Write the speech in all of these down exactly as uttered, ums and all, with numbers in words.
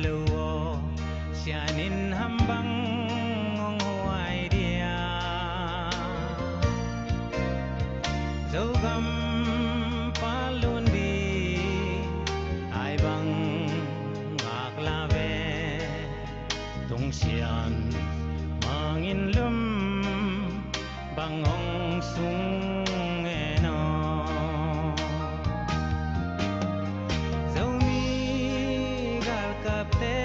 lo aw, sianin ham bang hong huai dia? Zogam palun di ai bang ngak la ve. Tungsian mangin lum bang hong sung e no. Zomi galkapte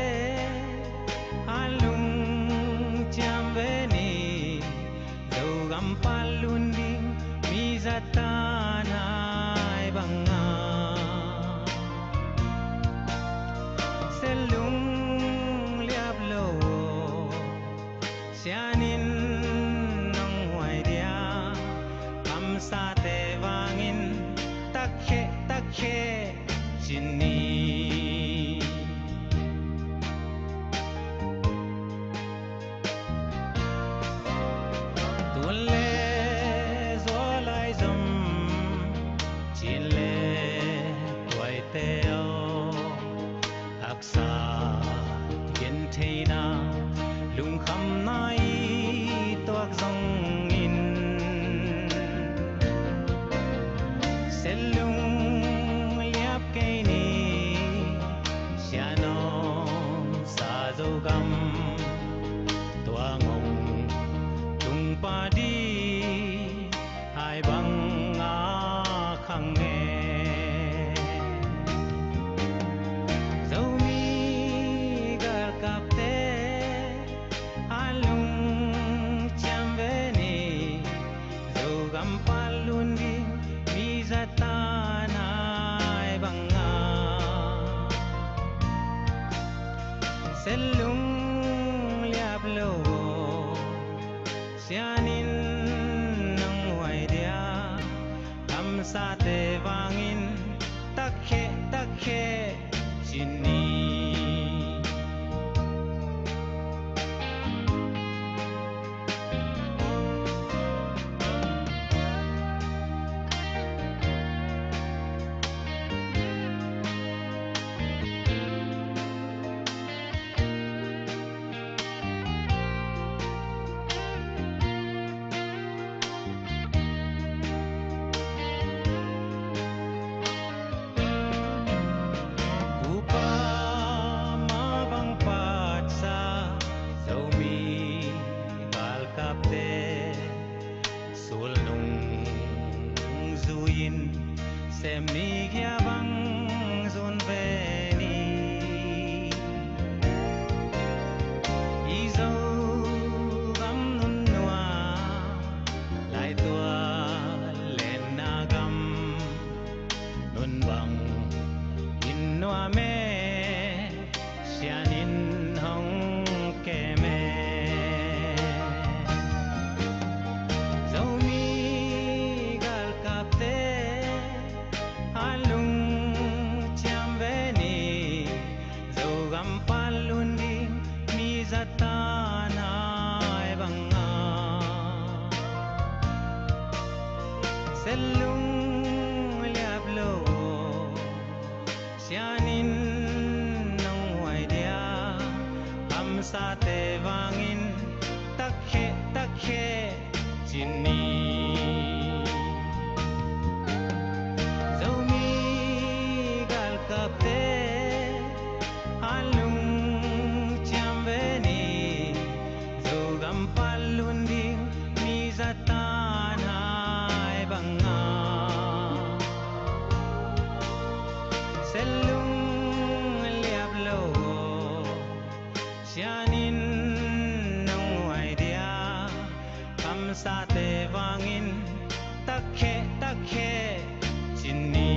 a lungciam ve ni. Zogam palun ding mi zatan ai banga. Selung liap lo sianin nong huai dia. Kamsate vangin takhe takhe cin ni. Tuan le zualai zom cin le tuaite aw. Haksa gentheina lungkhamna i tuak zongin. Selung liap kei ni sianom sa Zogam. Tua ngong tung padi ai bang a khang e. Zomi galkapte a lungciam ve ni. Zogam palun ding mi zatan ai banga. Selung liap lo sianin nong huai dia. Kamsate vangin takhe takhe cin ni. Upa ma bang patsa Zomi galkapte sulnung zui-in sem ni, kia bang zun ve ni. I Zogam nunnua laitual lenna gam nun bang in nuam e. Sianin hong kem e. Zomi galkapte a lungciam ve ni. Zogam palun ding mi zatan ai banga. Selung liap lo sianin nong huai dia. Kamsate vangin takhe takhe cin ni. Zomi galkapte a lungciam ve ni. Zogam palun ding mi zatan ai banga. Selung liap lo sianin nong huai dia. Kamsate vangin takhe takhe cin ni.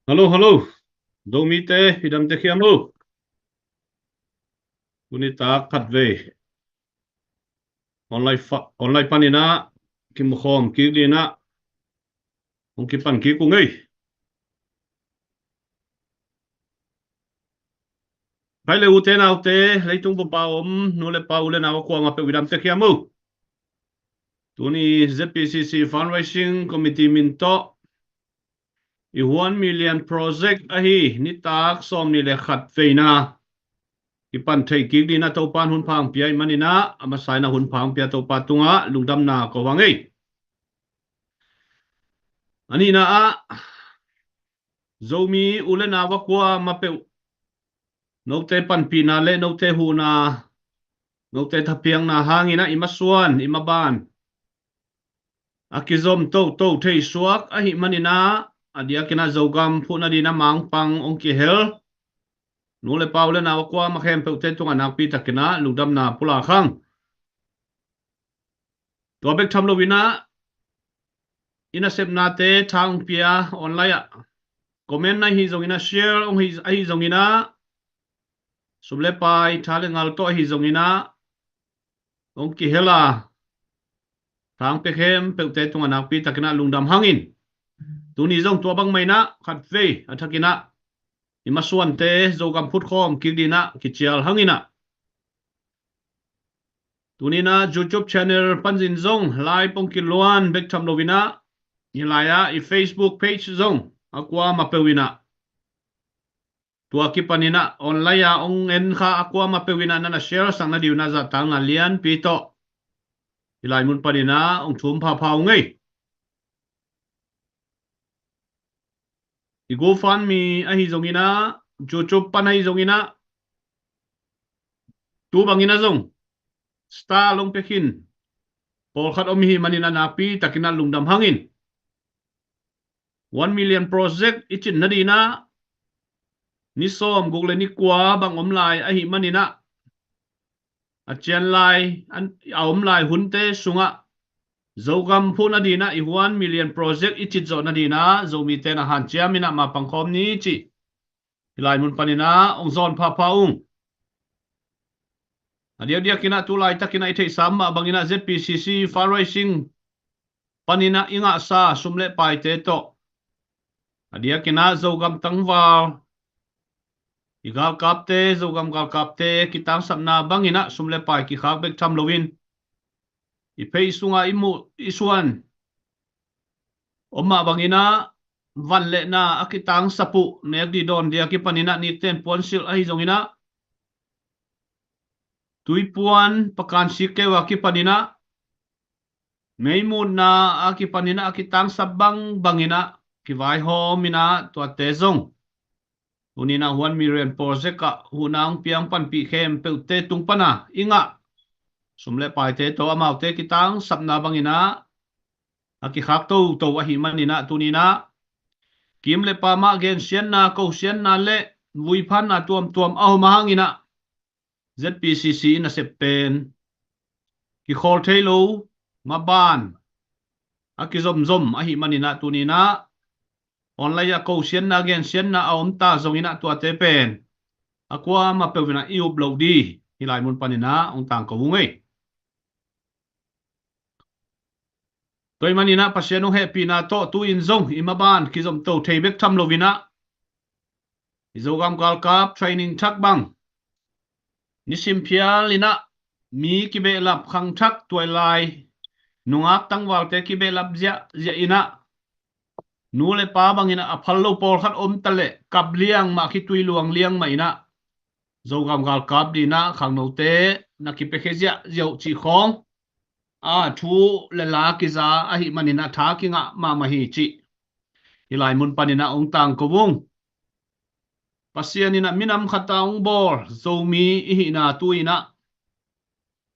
Hallo, hallo. Zomite, i damte khiam lo. Tuni tak khatvei online fa-, online panin ah kimukhawm kik ding ah Hong kipan kik ung ei. Pai le, ute naute, leitung bup a om nu le pa, u le nau a kuamah peuh, i dam tek hiam uh? Tuni Z P C C Fundraising Committee min tawh i One Million Project ahi nitak sawmnih le khat veina kipan thei kik dingin ah Topa'n hun pha hong pia ahih manin ah, a masa in ah hun pha hong pia Topa tungah lungdamna ko hang ei. A nihna ah, Zomi u le nau a kuamah peuh, note panpihna le note huhna, note thapiakna hangin ah i masuan, i maban a kizom toto thei suak ahih manin ah, a diakin ah Zogam phuhna dingin ah mangpang hong kihel nu le pa, u le nau a kuamah khempeuhte tungah nakpi takin ah lungdamna pulak hang. Tua bek tham loin ah, i nasepnate tha hong pia online ah, comment ahi zongin ah, share hong hi, ahi zongin ah, sum le pai, tha le ngal tawh ahi zongin ah, hong kihel a, tha hong pia khempeuhte tungah nakpi takin ah lungdam hangin, tuni zong tua bangmah in ah khatvei a thakin ah i masuante Zogam phutkhawm kik dingin ah kicial hangin ah, tuni in ah YouTube channel panin zong live hong kiluan bek tham loin ah, hih lai-ah i Facebook page zong a kuamah peuh in ah, tua kipanin ah online ah hong en kha a kuamah peuh in ah na na share sak nading un ah zahtakna lianpi tawh hih lai mun panin ah hong thum phapha ung ei. I GoFundMe ahi zongin ah, YouTube pan ahi zongin ah, tu bangin ah zong star hong pia khin pawlkhat om i hih manin ah nakpi takin ah lungdam hangin, One Million Project i cih nadingin ah ni sawmguk le ni kua bang om lai ahih manin ah, a cian lai, a om lai hunte sungah Zogam phuhna dingin ah i One Million Project i cih zawh nadingin ah Zomite na hanciam in ah mapang khawm ni cih hih lai mun panin ah hong zawn phapha ung. A diakdiakin ah tu laitakin ah i theihsa mah bangin ah Z P C C Fundraising panin ah i ngahsa sum le paite tawh, a diakin ah Zogam tangval, i galkapte, Zogam galkapte kitangsapna bangin ah sum le pai kikhak bek tham loin, i phei sungah i muh i suan om mah bangin ah, van le na a kitangsap uh nek ding dawn ding a kipanin ah nikten puansilh ahi zongin ah, tuipuan pakan sikkeu a kipanin ah, meimutna a kipanin ah a kitangsap bangbangin ah kivaihawm in ah, tuate zong tuni in ah One Million Project ah huhna hong piang panpih khempeuhte tung pan a i ngah sum le paite tawh amaute kitangsapna bangin ah a kikhak toto ahih manin ah, tuni in ah kim le pam ah gensiatna, kosiatna le vuiphatna tuamtuam a om ahih hangin ah, Z P C C i nasep pen kikhawl thei lo, maban a kizomzom ahih manin ah, tuni in ah online ah kosiatna, gensiatna a om ta zongin ah, tuate pen a kuamah peuh in ah i up loh ding hih lai mun panin ah hong tangko ung ei. Tua ahih manin ah Pasian hong hehpihna tawh tu-in zong i maban kizomto thei bek tham loin ah, i Zogam galkap training thak bang nisim phial in ah, mi kibehlap, khangthak, tuailai nungak tangvalte kibehlap ziahziah in ah, nu le pa bangin ah a phal lo pawlkhat om ta leh kap liang mah, khitui luang liang mah in ah, Zogam galkap dingin ah khangnote na kipiakhia ziahziah uh cih khawng a thu le la kiza ahih manin ah tha kingah mahmah hi cih hih lai mun panin ah hong tangko ung. Pasian in ah minam khat a hong bawl Zomi i hihna tu-in ah,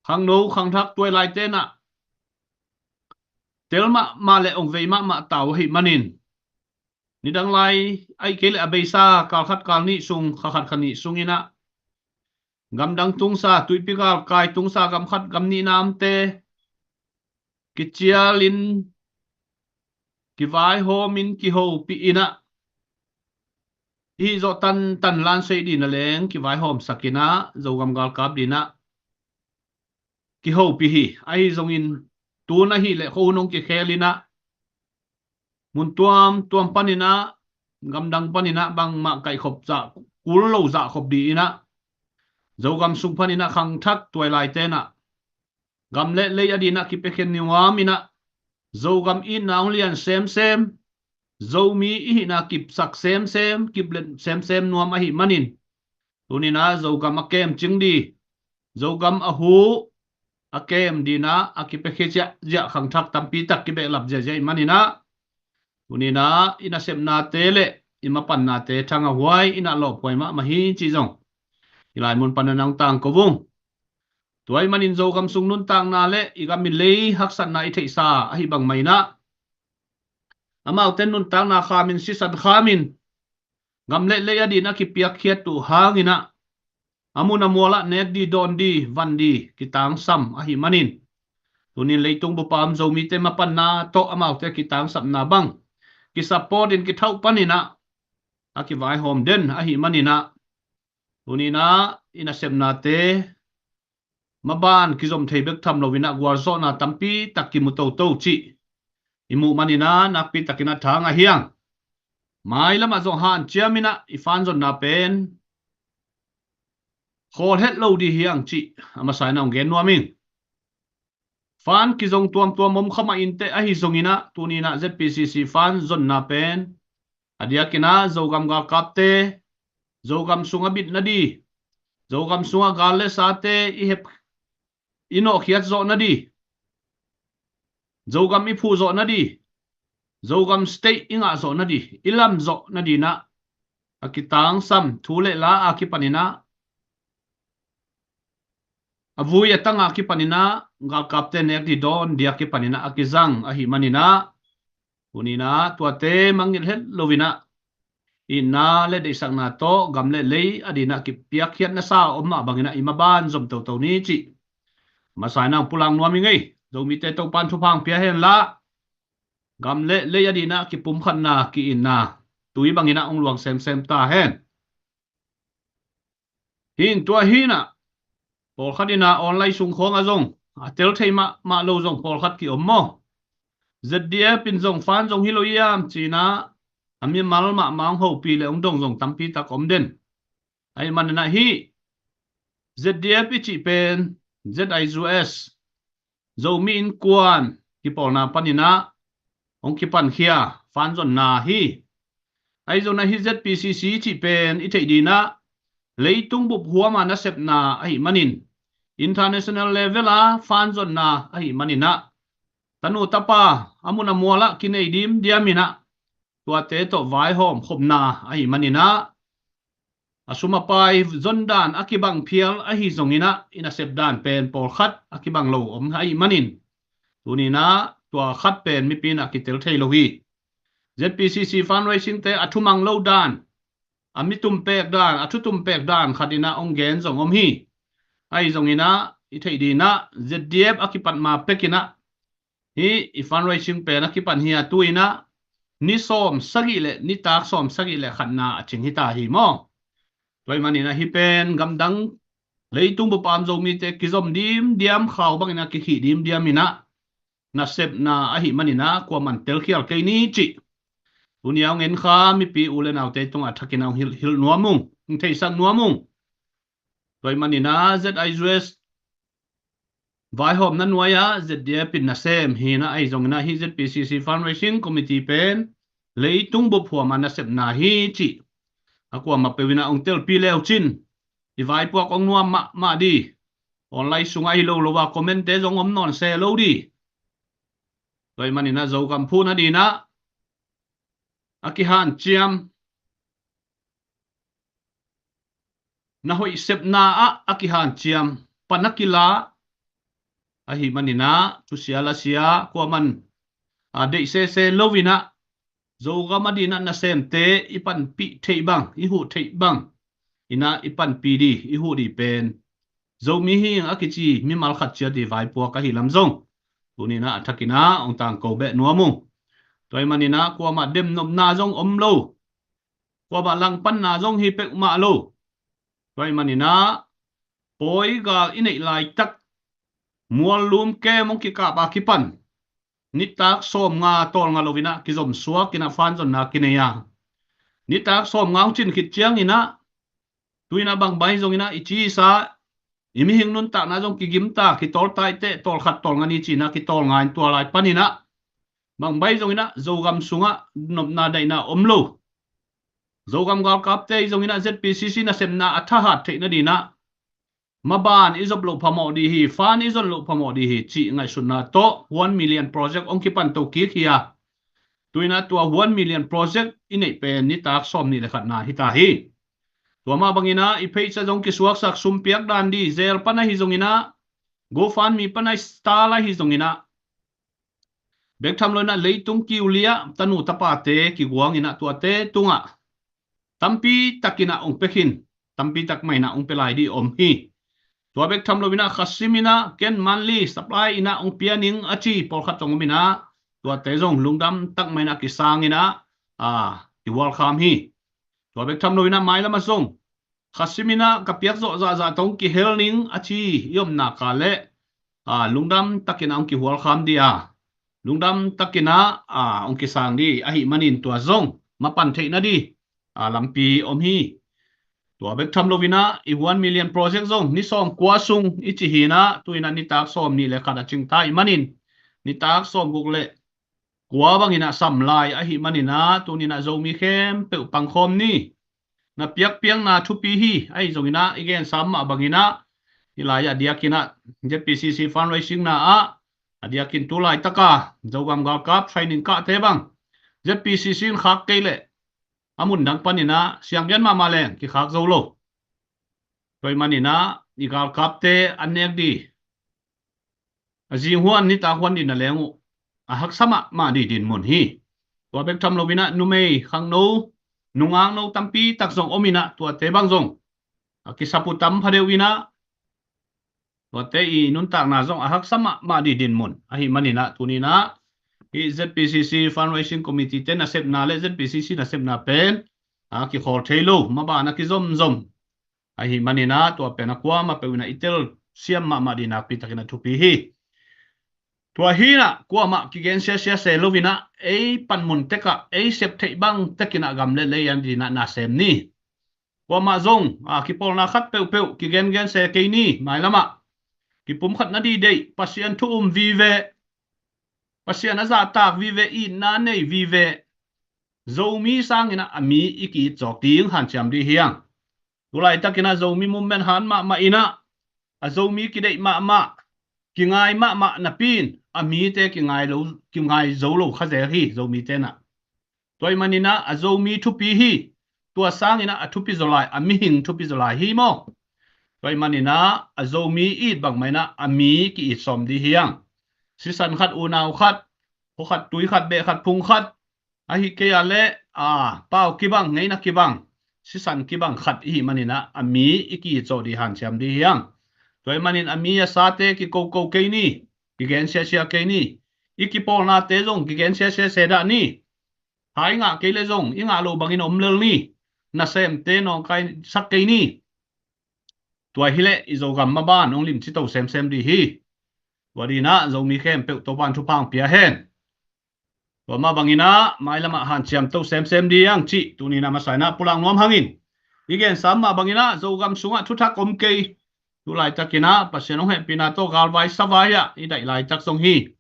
khangno khangthak tuailaite in ah tel mahmah le hong vei mahmah ta uh ahih manin, nidang lai ahih kei leh a beisa kal khat kal nih sung, kha khat kha nih sungin ah gamdang tungsa, tuipi galkai tungsa, gam khat gam nih namte kicialin, kivaihawmin, kihopih in ah, i hih zawh tantan lansei dingin ah leng kivaihawmsak in ah, Zogam galkap dingin ah kihopih hi. Ahi zongin tu-in ahih leh khuahun hong kikhel in ah, mun tuamtuam paninah, gamdang paninah bangmah kaihkhop zah, kul lo zahkhop dihinah, Zogam sung paninah khangthak tuailaite inah gam le lei a dinah kipiakhia nuam inah, Zogam itna hong lian semsem, Zomi i hihna kipsak semsem, kiplet semsem nuam ahih manin, tuninah Zogam a kem cing di, Zogam a hu a kem dinah a kipiakhia ziahziah khangthak tampi tak kibehlap ziahziah ahih maninah, tuninah i nasepnate le i mapannate thang a huai inah lawphuai mahmah hi cih zong i lai mun panah nang tangko vung. Tua ahih manin Zogam sung nuntakna le i gam i lei haksatna i theihsa ahih bangmah inah, amaute nuntakna khamin sisan khamin gam le lei a dinah kipiakkhiat uh hanginah, a mun a mualah nek di, dawn di, van di kitangsam ahih manin, tunin leitung bupa om Zomite mapanna tawh amaute kitangsapna bang kisapportin kithauh paninah a kivaihawm den ahih maninah, tuninah i nasepnate maban kizom thei bek tham loinah gualzawhna tampi tak kimu toto cih i muh maninah nakpi takinah thang a hiang. Mailamah zong hanciam inah i fanzonna pen khawl het lo di hiang cih a masa inah hong gen nuam ing. Fan kizong tuamtuam om kha mah inteh ahi zonginah, tuninah Z P C C fanzonna pen a diakinah Zogam galkapte Zogam sungah bitna di, Zogam sungah gal le sate i hep i nawhkhiat zawh nadi, Zogam i phuh zawh nadi, Zogam state i ngah zawh nadi, i lam zawh nadinah a kitangsam thu le la a kipaninah, a vui a tang a kipaninah, galkapte nek di dawn dia kipaninah a kizang ahih maninah, tuninah tuate mangngilh het loinah itna le deihsakna tawh gam le lei a dinah kipiakkhiatna sa om mah banginah i maban zom toto ni cih masa inah hong pulak nuam ing ei. Zomite Topan thupha hong pia henla, gam le lei a dinah kipumkhatna, ki-itna tui banginah hong luang semsem ta hen. Hin tua hinah pawlkhat inah online sung khawngah zong a tel thei mahmah lo zong pawlkhat ki-om maw? Z D F in zong fan zong hi lo iam cinah a mimal mahmah hong hopih le hong dong zong tampi tak om den. Ahih maninah hih Z D F i cih pen Z I U S, Zomi Innkuan kipawlna paninah hong kipankhia fanzonna hi. Ahi zonah hih Z P C C cih pen i theih dinah leitung bup huama nasepna ahih manin, international level a fanzonna ahih maninah, tanu tapa a mun a mualah kinei dimdiaminah tuate tawh vaihawm khopna ahih maninah, a sum a pai zondan a kibang phial ahi zonginah i nasep dan pen pawlkhat a kibang lo om ahih manin, tuninah tua khat pen mipi inah kitel thei lo hi. Z P C C fundraising te a thumang lo dan, a mi tumpek dan, a thu tumpek dan khat inah hong gen zong om hi. Ahi zonginah i theih dinah Z D F a kipat ma pekinah hih i fundraising pen a kipan hi a, tu inah ni sawm sagih le nitak sawm sagih le khatna a cing hita hi maw? Tua ahih maninah hih pen gamdang leitung bupa om Zomite kizom dimdiam khau banginah kikhih dimdiaminah nasepna ahih maninah kuaman telkhial kei ni cih tuni a hong en kha mipi u le naute tungah thakinah hong hilh, hilh nuam ung, hong theisak nuam ung. Tua ahih maninah Z I U S vaihawmna nuai-ah Z D F in nasem hinah, ahi zonginah hih Z P C C fundraising committee pen leitung bup huama nasepna hi cih a kuamah peuh inah hong telpih leucin i vaipuak hong nuam mahmah di. Online sungah hi lo lo a comment te zong om nawn se lo di. Tua ahih maninah Zogam phuhna dinah a kihanciam, na hoih sepna ah a kihanciam pan a kila ahih maninah, thusia lasia kuaman a deih sese loinah Zogam a dinah nasemte i panpih theih bang, i huh theih bang inah i panpih di, i huh di pen Zomi hi ing a kici mimal khat ciat i vaipuak ahi lam zong tuninah a thakinah hong tangko beh nuam ung. Tua ahih maninah kuamah demnopna zong om lo, kuamah langpanna zong hi peuhmah lo. Tua ahih maninah pawi gal i neih laitak muallum kem hong kikap a kipan nitak sawm nga tawl nga lo inah kizom suak inah fan zonna kinei a, nitak sawm nga hong cin khit ciang inah tu inah bang bang hi zong inah i ci i sa, i mihing nuntakna zong kigim ta, kitawl ta i teh, tawl khat tawl nga ni ci inah kitawl nga in tua lai pan inah bang bang hi zong inah Zogam sungah nopna daihna om lo. Zogam galkapte hi zong inah Z P C C nasepna a thahat theihna ding inah maban i zop loh phamawh ding hi, fan i zon loh phamawh ding hi cih ngaihsutna tawh one million project hong kipan to kik hi a, tu inah tua one million project i neih pen nitak sawm nih le khatna hi ta hi. Tua mah bang inah i page ah zong kisuaksak sum piak dan ding, Zelle pan ahi zong inah, GoFundMe pan ahi, Starlight hi zong inah, bek tham lo inah leitung kiu li ah tanu tapate kiguang inah tuate tungah tampi tak inah hong pia khin, tampi tak mah inah hong pia lai ding om hi. Tua bek tham lo inah khasim inah ken monthly supply inah hong pia ning a ci pawlkhat zong om inah tuate zong lungdam tak mah inah kisang inah, a, kihualkham hi. Tua bek tham lo inah mailam ah zong khasim inah ka piak zawh zahzah tawh hong kihel ning a ci i omna kal leh, a, lungdam tak inah hong kihualkham ding a, lungdam tak inah, a, hong kisang ding ahih manin tua zong mapan theihna ding, a, lampi om hi. Tua bek tham lo inah i one million project zong ni sawm kua sung i ci hi inah tu inah nitak sawm nih le khat a cing ta ahih manin nitak sawm guk le kua bang inah sam lai ahih man inah tuni inah Zomi khempeuh pangkhawm ni. Na piakpiakna thupi hi. Ahi zong inah i gen sam mah bang inah hih lai ah a diak inah Z P C C fundraising na ah a diak in tu laitak a Zogam galkap training kahte bang Z P C C in khak kei leh a mun dang pan inah siang gen mahmah leng kikhak zo lo. Tua ahih man inah i galkapte an nek ding, a zing huan nitak huan ding na leng uh a haksa mahmah ding dinmun hi. Tua bek tham lo inah numei khangno, nungakno tampi tak zong om inah tuate bang zong a kisap uh tam phadeuh inah tuate i nuntakna zong a haksa mahmah ding dinmun ahih man inah tuni inah i Z P C C fundraising committee te nasepna le Z P C C nasepna pen a kikhawl thei lo, maban a kizomzom ahih man inah tua pen a kuamah peuh inah i telsiam mahmah ding nakpi tak inah thupi hi. Tua hi inah kuamah kigen siasia se lo inah ei panmun tek ah ei sep theih bang tek inah gam le lei an ding inah na sem ni. Kuamah zong a kipawlna khat peuhpeuh kigengen se kei ni. Mailam ah kipumkhatna ding deih, Pasian thu um vive, Pasian a zahtak vive, itna nei vive, Zomi sang inah a mi i ki-it zawk ding hanciam ding hi hang. Tu laitak inah Zomi movement han mahmah inah a Zomi kideih mahmah, kingai mahmah napi in a mite kingai lo, kingai zo lo kha zel hi Zomite inah. Tua ahih man inah a Zomi thupi hi. Tua sang inah a thupi zaw lai, a mihing thupi zaw lai hi maw. Tua ahih man inah a Zomi it bang mah inah a mi ki-it sawm ding hi hang. Sisan khat, unau khat, khua khat, tui khat, beh khat, phung khat, ahih kei a leh a pau kibang, ngeina kibang, sisan kibang khat i hih man inah a mi i ki-it zawh ding hanciam ding hi hang. Tua ahih man in a mi a sate kikoko kei ni, kigen siasia kei ni. I kipawlnate zong kigen siasia se dah ni. Hai ngah kei leh zong i ngah loh bangin om lel ni. Nasemte nawngkaisak kei ni. Tua hi leh i Zogam maban hong limci to semsem ding hi. Tua ding inah Zomi khempeuh Topa'n thupha hong pia hen. Tua mah bang inah mailam ah hanciam to semsem ding hang cih tuni inah masa inah pulak nuam hang in. I gen sam mah bang inah Zogam sungah thuthak om kei. Tu laitak inah Pasian hong hehpihna tawh galvai savai ah i daih laitak zong hi.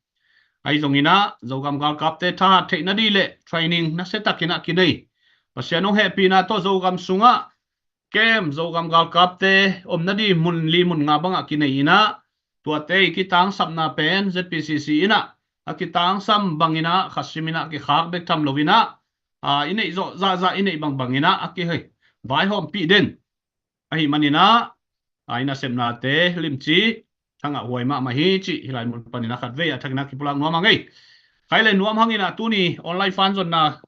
Ahi zong inah Zogam galkapte thahat theihna ding le training nasia tak inah kinei. Pasian hong hehpihna tawh Zogam sungah kem Zogam galkapte omna ding mun li mun nga bangah kinei inah tuate i kitangsapna pen Z P C C inah a kitangsam bang inah khasim inah kikhak bek tham lo inah, a, i neih zawh zahzah i neih bangbang inah a kivaihawmpih den ahih man inah, a, i nasepnate limci thangah huai mahmah hi cih hih lai mun pan inah khatvei a thak inah kipulak nuam hang ei. Khai le nuam hang inah tuni online fan zonna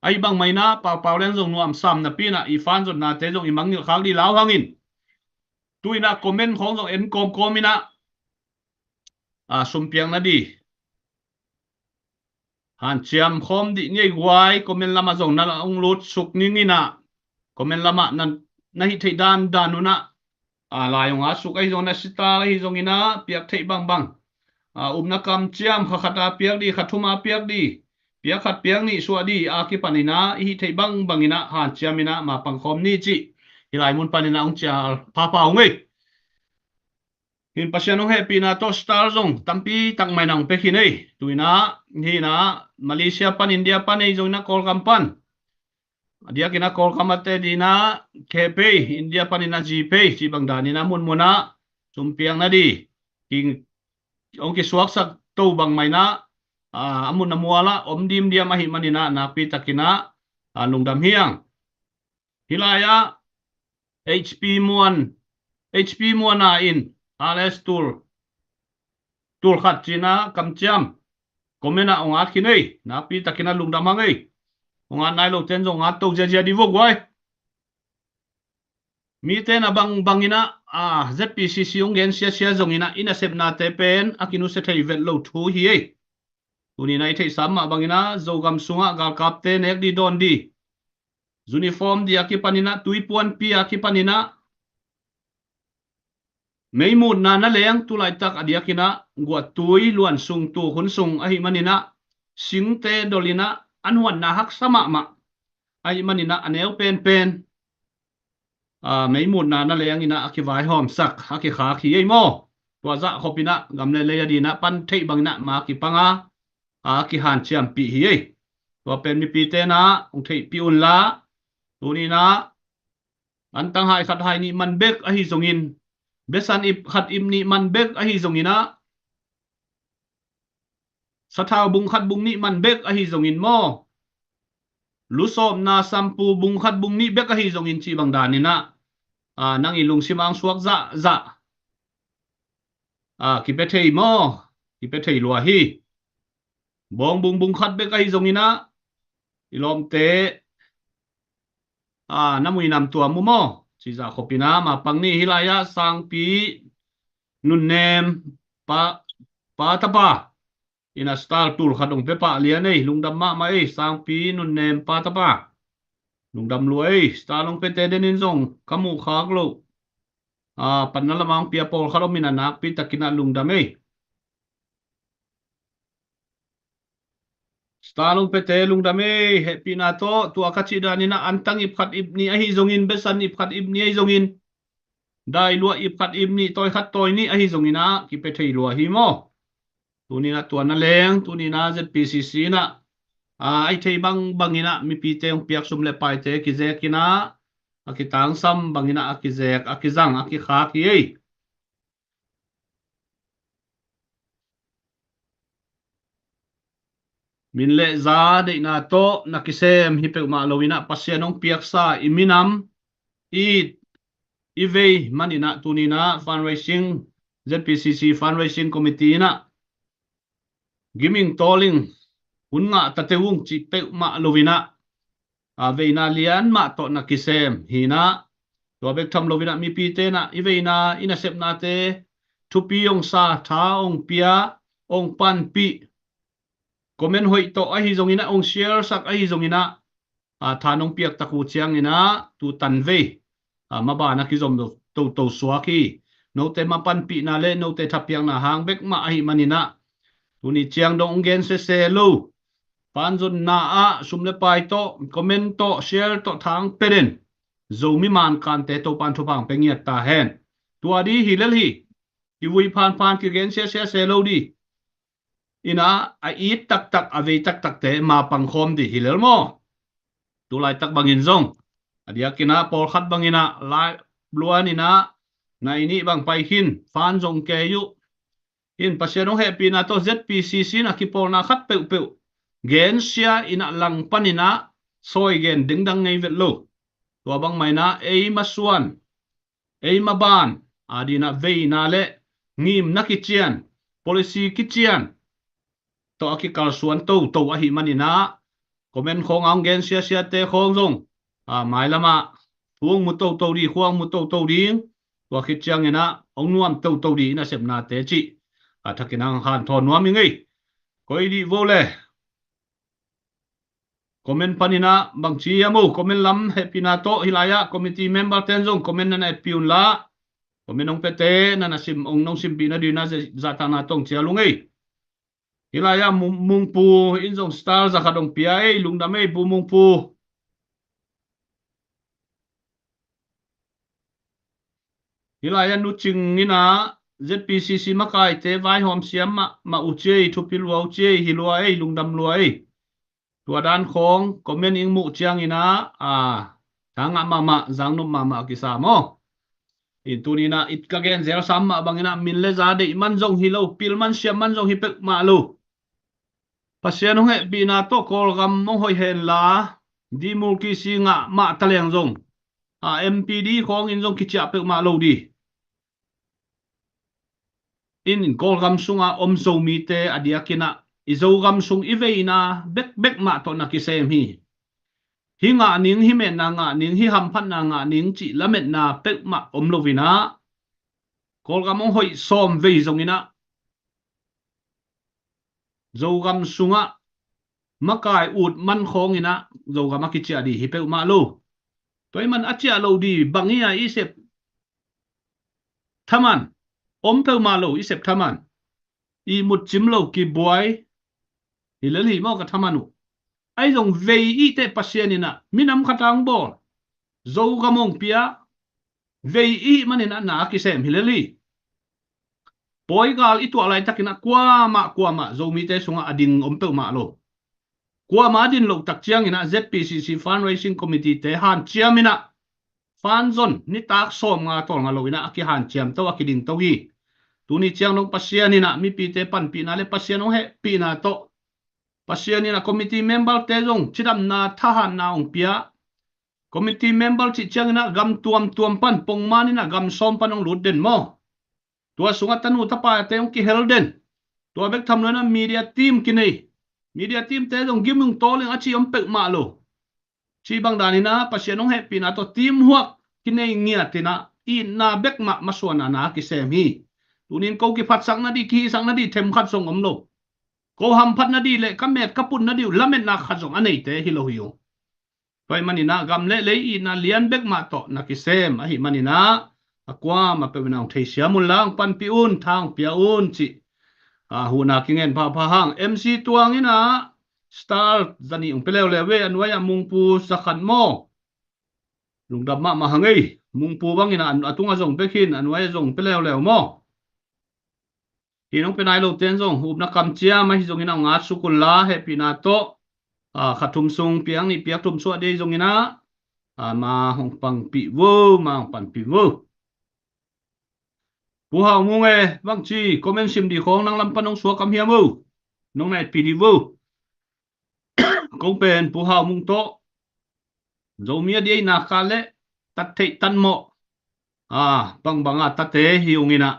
ahi bang mah inah paupau leng zong nuam sam napi inah i fan zonnate zong i mangngilh khak ding lau hang in. Tu inah comment khawng zong en kawmkawm inah, a, sumpiakna ding hanciam khawm dih ni ei guai. Comment lamah zong na hong lut suk ning inah comment lamah na, na hih theih dandan unah, a, lai hong at suk ahi zong, na sitar ahi zong inah piak theih bangbang, a, upna kamciam, kha khat a piak di, kha thum a piak di, piak khat piak nih suah di a kipanin ah i hih theih bangbangin ah hanciamin ah mapang khawm ni cih hih lai mun panin ah hong cial phapha ung ei. Hih Pasian hong hehpihna tawh star zong tampi tak mai na hong pia khin ei. Tu-in ah, hih in ah Malaysia pan, India pan ei zongin ah Kawlgam pan, a diakin ah Kawlgam a te dingin ah Khehpei, India panin ah Zipei cih bang danin ah munmun ah sumpiakna di, ki, hong kisuaksak to bang mai in ah, a, a mun a mual ah om dimdiam ahih manin ah nakpi takin ah, a, lungdam hi ing. Hih lai-ah H P Muan, H P Muan a in R S tul, tul khat ci-in ah kamciam comment ah hong at khin ei. Nakpi takin ah lungdam hang ei. Hong at nai lote'n zong hong at to ziazia di vo guai. Mite na bangbangin ah, a, Z P C C hong gen siasia zongin ah i nasepnate pen a kinusia thei vet lo thu hi ei. Tuni-in ah i theihsa mah bangin ah Zogam sungah galkapte nek di dawn di, uniform di a kipanin ah, tuipuanpi a kipanin ah, meimutna na leng, tu laitak a diakin ah guahtui luan sung, tukhun sung ahih manin ah singte dolin ah an huanna haksa mahmah ahih manin ah a neu penpen, a, meimutna na lengin ah a kivaihawmsak, a kikhak hi ei maw. Tua zah khopin ah gam le lei a dingin ah pan theih bangin ah ma kipang a, a, kihanciampih hi ei. Tua pen mipite'n ah hong theihpih unla, tuni-in ah antang hai khat hai nih man bek ahi zongin, besan ip khat ip nih man bek ahi zongin ah, sathau bung khat bung nih man bek ahi zongin maw, lusawpna sampu bung khat bung nih bek ahi zongin cih bang danin ah, a, nang i lungsim ah hong suak zahzah, a, kipia thei maw, kipia thei lua hi. Bawng bung bung khat bek ahi zongin ah i lawmte, a, na muinam tuam uh maw, cih zah khopin ah mapang ni. Hih lai-ah Sangpi Nunnem Pa, Pa Tapa in ah star tul khat hong pia pah lian ei. Lungdam mahmah ei, Sangpi Nunnem Pa Tapa. Lungdam lua ei. Star hong piate denin zong ka muh khak loh, a, panna lamah hong pia pawlkhat om in ah nakpi takin ah lungdam ei. Star hong piate lungdam ei. Hehpihna tawh, tua ka cih danin ah antang ip khat ip nih ahi zongin, besan ip khat ip nih ahi zongin, dailuah ip khat ip nih, tawi khat tawi nih ahi zongin ah kipia thei lua hi maw. Tuni-in ah tua na leng, tuni-in ah Z P C C in ah, a, a i thei bangbangin ah mipite hong piak sum le paite kizekin ah, a kitangsam bangin ah a kizek, a kizang, a kikhak hi ei. Min le za deihna tawh na kisem hi peuhmah loin ah Pasian hong piaksa i minam, i, i vei manin ah tuni-in ah fundraising, Z P C C fundraising committee in ah giming tawling hun ngah ta teh ung cih peuhmah loin ah, a, veina lian mah tawh na kisem hi-in ah, tua bek tham loin ah mipite'n ah i veina, i nasepnate thupi hong sa, tha hong pia, hong panpih, comment hoih tawh ahi zongin ah, hong share sak ahi zongin ah, a, tha nong piak tak uh ciangin ah tu tanvei, a, maban a kizom toto suak hi. Note mapanpihna le note thapiakna hang bek mah ahih manin ah, tuni ciang dong hong gen sese lo, fanzonna ah sum le pai tawh, comment tawh, share tawh tha hong pia den. Zomi mankante Topa'n thupha hong pia ngiat ta hen. Tua di hi lel hi. I vui phanphan kigen siasia se lo di. In ah a it taktak, a vei taktakte mapang khawm di hi lel maw. Tu laitak bangin zong, a diakin ah pawlkhat bangin ah lai luan in ah, nai nih bang pai khin, fan zong kei uh. In Pasian hong hehpihna tawh Z P C C in a kipawlna khat peuhpeuh gensia in ah, langpan in ah, sawi gen dengdang ngei vet lo. Tua bangmah in ah ei masuan, ei maban a dingin ah veina le ngimna kician, policy kician tawh a kikalsuan toto ahih manin ah, comment khawng a hong gen siasiate khawng zong, a, mailamah thu hong mu toto ding, khua hong mu toto ding, tua khit ciangin ah hong nuam toto ding i nasepnate cih a thakin ah hanthawn nuam ing ei. Koi dih vo le. Comment panin ah bangci hiam o, comment lam hehpihna tawh hih lai-ah committee member ten zong comment na na etpih unla. Comment hong pete, na na sim, hong nong simpih na ding na zahtakna tawh hong cial ung ei. Hih lai-ah Mung, Mungpu in zong star za khat hong pia ei, lungdam ei Pu Mungpu. Hih lai-ah Nu Cing in ah Z P C C makaite vaihawm siam mah, mah uh ci ei, thupi lua uh ci ei, hi lua ei, lungdam lua ei. Tua dan khawng comment in muh ciangin ah, a, tha ngah mahmah, zang nop mahmah a kisa maw. In tuni in ah it ka gen zel sam mah bangin ah min le za deih man zong hi lo, pil man siam man zong hi peuhmah lo. Pasian hong hehpihna tawh Kawlgam hong hoih hen la, democracy ngah mah ta leng zong, a, M P D khawng in zong kiciah peuhmah lo ding. In Kawlgam sunga om Zomite a diakin ah i Zogam sung i veina bekbek mah tawh na kisem hi. Hih ngah ning, hih metna ngah ning, hih hamphatna ngah ning cih lametna peuhmah om lo in ah, Kawlgam hong hoih sawm vei zongin ah Zogam sungah makai ut man khawngin ah Zogam a kiciah ding hi peuhmah lo. Tua ahih man a ciah loh ding bang hi a, i sep thaman om peuhmah lo, i sep thaman, i mut cim lo, kibuai hi lel hi maw, ka thaman uh. Ahi zong vei i hih teh Pasian in ah minam khat hong bawl, Zogam hong pia, vei i hih manin ah na kisem hi lel hi. Pawigal i tuah laitakin ah kuamah, kuamah Zomite sungah a ding om peuhmah lo. Kuamah a din loh tak ciangin ah Z P C C Fundraising Committee te hanciam in ah, fund zon nitak sawmnga tawlnga lo in ah a kihanciam to, a kiding to hi. Tuni ciang dong Pasian in ah mipite panpihna le Pasian hong hehpihna tawh, Pasian in ah committee member te zong cidamna, thahatna hong pia. Committee member cih ciangin ah gam tuamtuam pan, pongman in ah gam sawm pan hong lut den maw. Tua sungah tanu tapate hong kihel den. Tua bek tham lo in ah media team kinei. Media team te zong gim hong tawl in a ci om peuhmah lo. Cih bang danin ah Pasian hong hehpihna tawh teamwork kinei ngiat in ah itna bek mah masuanna na kisem hi. Tunin ko kiphatsakna ding, kihisakna ding themkhat zong om lo. Ko hamphatna ding le ka met ka putna ding uh lametna khat zong a neite hi lo hi uh. Tua ahih manin ah gam le lei itna lian bek mah tawh na kisem ahih manin ah, a kuamah peuh in ah hong theisiam un la, hong panpih un, tha hong pia un cih, a, huhna kingen phapha hang. M C Tuang in ah star za nih hong pia leuleu ve, a nuai-ah Mungpu za khat maw. Lungdam mahmah hang ei. Mungpu bangin ah a tungah zong bek hi in, a nuai-ah zong pia leuleu maw. Hi nong pia nai lote in zong upna kamciam ahi zongin ah hong at suk un la, hehpihna tawh, a, kha thum sung piak nih, piak thum suah ding ahi zongin ah, a, ma hong panpih vo, ma hong panpih vo. Pu Hau Mung e, bangci comment sim ding khawng nang lam pan hong suak kam hiam o? Nong na etpih ding vo. Kong pen Pu Hau Mung tawh Zomi a diakna kha le tat theih tat mawh, a, bangbang a tate hi ung in ah,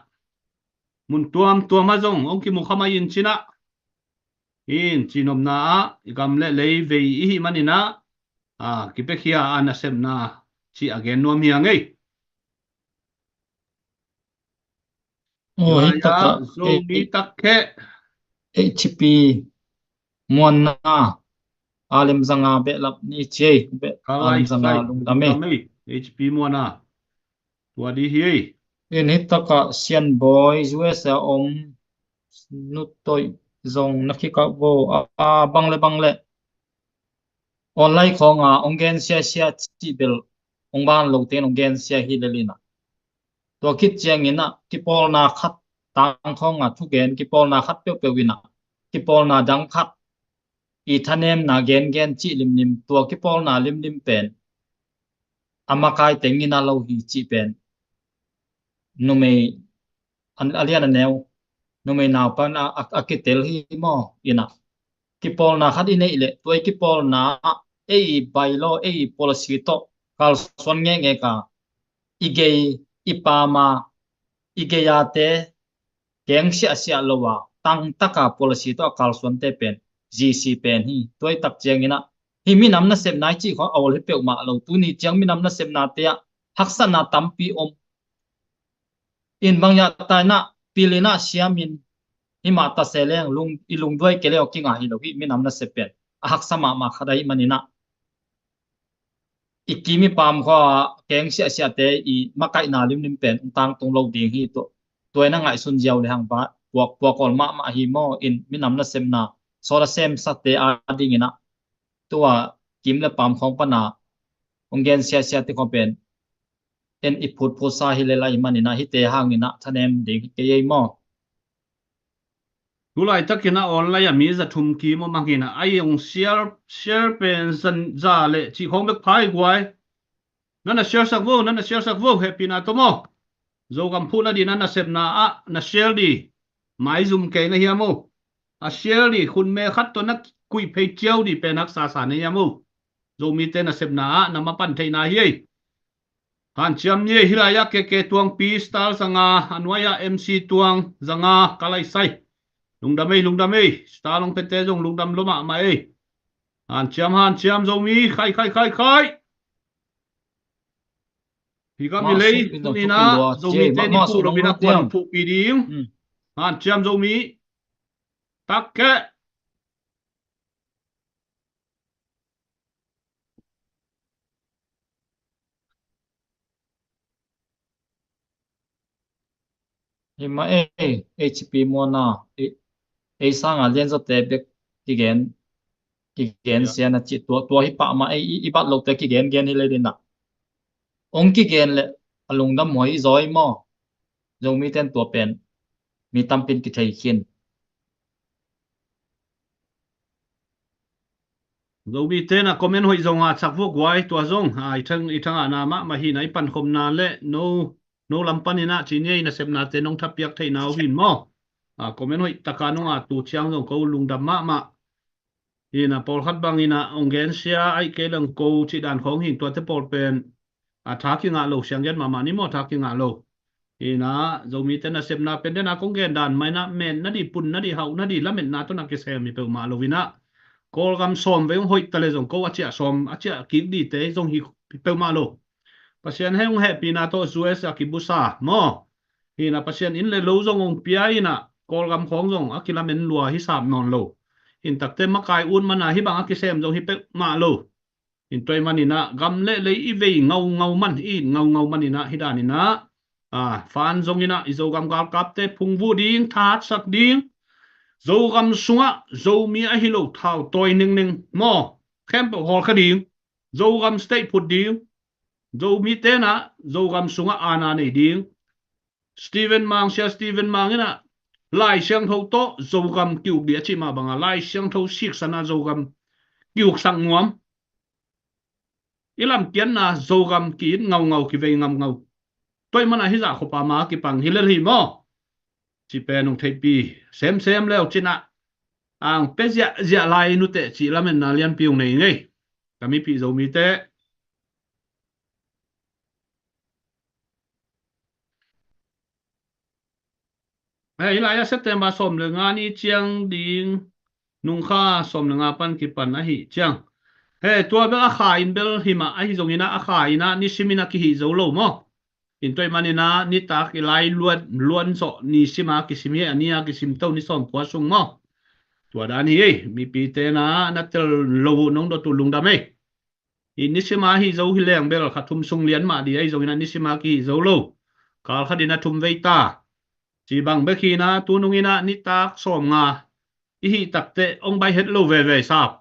mun tuamtuam ah zong hong kimu kha mai in cin ah, in cihnopna ah i gam le lei vei i hih manin ah, a, kipiakhia a nasepna cih a gen nuam hi a ngei. Aw, hih takah Zomi takkheh, H P Muanna, a lim zanga behlap ni ci ei, a lim zanga lungdam ei. H P Muanna. Tua dih hi ei. In hih takah Sianbawi U S A om Nu Toih zong na kikap vo, a, a, bang le bang le online khawnga hong gen siasia cih bel hong ban lote in hong gen sia hi lel in ah. Tua khit ciangin ah kipawlna khat tang khawnga thugen, kipawlna khat peuhpeuh in ah kipawlna dang khat, i thanemna gengen cih limlim, tua kipawlna limlim pen a makai teng in a lo hi cih pen numei a, a lian a neu, numei naupan a, a, a kitel hi maw in ah. Kipawlna khat i neih leh tua i kipawlna ah ei i bylaw, ei i policy tawh kalsuan ngekngek a, i gei, i pam a, i gei ate keng siahsiah lo a, tangtaka policy tawh a kalsuante pen G C pen hi. Tua i tak ciangin ah hih minam nasepna i cih khawng a ol hi peuhmah lo. Tuni ciang minam nasepnate ah haksatna tampi om. In bang hiah ta in ah pil in ah siam in hih mah ta se leng lung, i lungduai kei leng a kinga hi lo, hih minam nasep pen a haksa mahmah khat ahih manin ah. i kim i pam khua keng siahsiahte i makaihna limlim pen ong tangtung lo ding hi. Tua, tua in a ngaihsun ziau le hang ba puak, puak awl mahmah hi maw. In minam nasepna sawt a semsate a dingin ah tua kim le pam khawng pana ong gen siahsiahte khawng pen en i phutphutsa hi le lai manin ah hite hangin ah thanem ding hi kei ei maw. Tulai takin a online ah mi za thum kim om hangin ah a ong share, share pen zan za le cih khawng bek phai guai. Na na share sak vo, na na share sak vo, hehpihna tawh maw. Zogam phuhna ding na nasepna ah na share ding maizum kei na hiam aw. A share ding khun me khat tawh na kuih phei ciau ding pen haksa sa na hiam aw. Zomite nasepna ah na mapan theihna hi ei. Hanciam ni ei, hih lai-ah K K Tuangpi star zanga, a nuai-ah M C Tuang zanga ka laisai. Lungdam ei, lungdam ei, star long pete zong lungdam lua mahmah ei. Hanciam, hanciam Zomi, khai, khai, khai, khai. Hi ka mi lei, tuni-in ah Zomite ni phuh lo-in ah kuan phuhpih ding. Hanciam Zomi. Tak keh. Hi mah ei, H P muana, ei, ei sanga lianzawte bek kigen, kigen sia na ci, tua, tua hi pah mah ei, i, i bat lote kigen gen hi le ding ah. Ong kigen le a lungdam huai i zaw ei maw. Zomite in tua pen mi tampin kithei khin. Zomite na comment hoih zong a chak vuak guai tua zong a i thang, i thang a na mahmah hi na i pankhopna le no, no lam panin ah ci ni ei nasepnate nong thapiak theihna uh hin maw. A comment hoih taka nong a tu ciang zong ko lungdam mahmah. Hi na pawlkhat bangin ah ong gensia aih kei leng ko cih dan khawng hin tuate pawl pen a tha kingah lo siang gen mahmah ni maw, tha kingah lo. Hi na Zomite nasepna pen den a kong gen dan mah in ah men na dih, pun na dih, hauh na dih, lametna tawh na kisem hi peuhmah lo in ah. Kawlgam sawm vei ong hoih ta le zong ko a ciah sawm, a ciah kik dihte zong hi peuhmah lo. Pasian heh ong hehpihna tawh U S a kibusa maw. Hi na Pasian inn le lo zong ong pia in ah Kawlgam khawng zong a kilamen lua hi sap nawn lo. Inn takte makai ut mana hi bang a kisem zong hi peuhmah lo. In tua ahih manin ah gam le lei i vei ngaungau man, i it ngaungau manin ah hi danin ah, a, fan zongin ah i Zogam galkapte phungvuh ding, thahatsak ding. Zogam sungah Zomi ahi lo thautawi nengneng maw khempeuh hawlkha ding. Zogam state phut ding. Zomite in ah Zogam sungah aana nei ding. Stephen Mang, Sia Stephen Mang in ah Lai Siangtho tawh Zogam ki-uk ding a cih mah bangah Lai Siangtho siksan a Zogam ki-uksak nuam. I lamkiatna Zogam ki-it ngaungau, kivei ngamngau. Tua ahih manin ah hih zah khuapa ma kipang hi lel hi maw. Cih pen ong theihpih semsem le uh cin ah ang pia ziahziah lai nuteh cih lametna lianpi ong nei ing ei. Ka mipih Zomite. Hei, hih lai-ah September sawm le nga ni ciang ding, nungkha sawm le nga pan kipan ahih ciang. Hei, tua bel a kha in bel hi mah ahi zongin ah a kha in ah nisim in a kihih zo lo maw. In tua ahih manin ah nitak i lai luat, luan zawh nisim a kisim hi, a ni a kisim to ni sawm kua sung maw. Tua dan hi ei, mipite in ah na tel lo uh nong dot uh lungdam ei. I nisim a hih zo hi leng bel kha thum sung lian mah ding ahi zongin a nisim a kihih zo lo. Kal khat in a thum vei ta. Ci bang bek hi in ah tunung in ah nitak sawm nga i hih takteh ong baih het lo veve sap.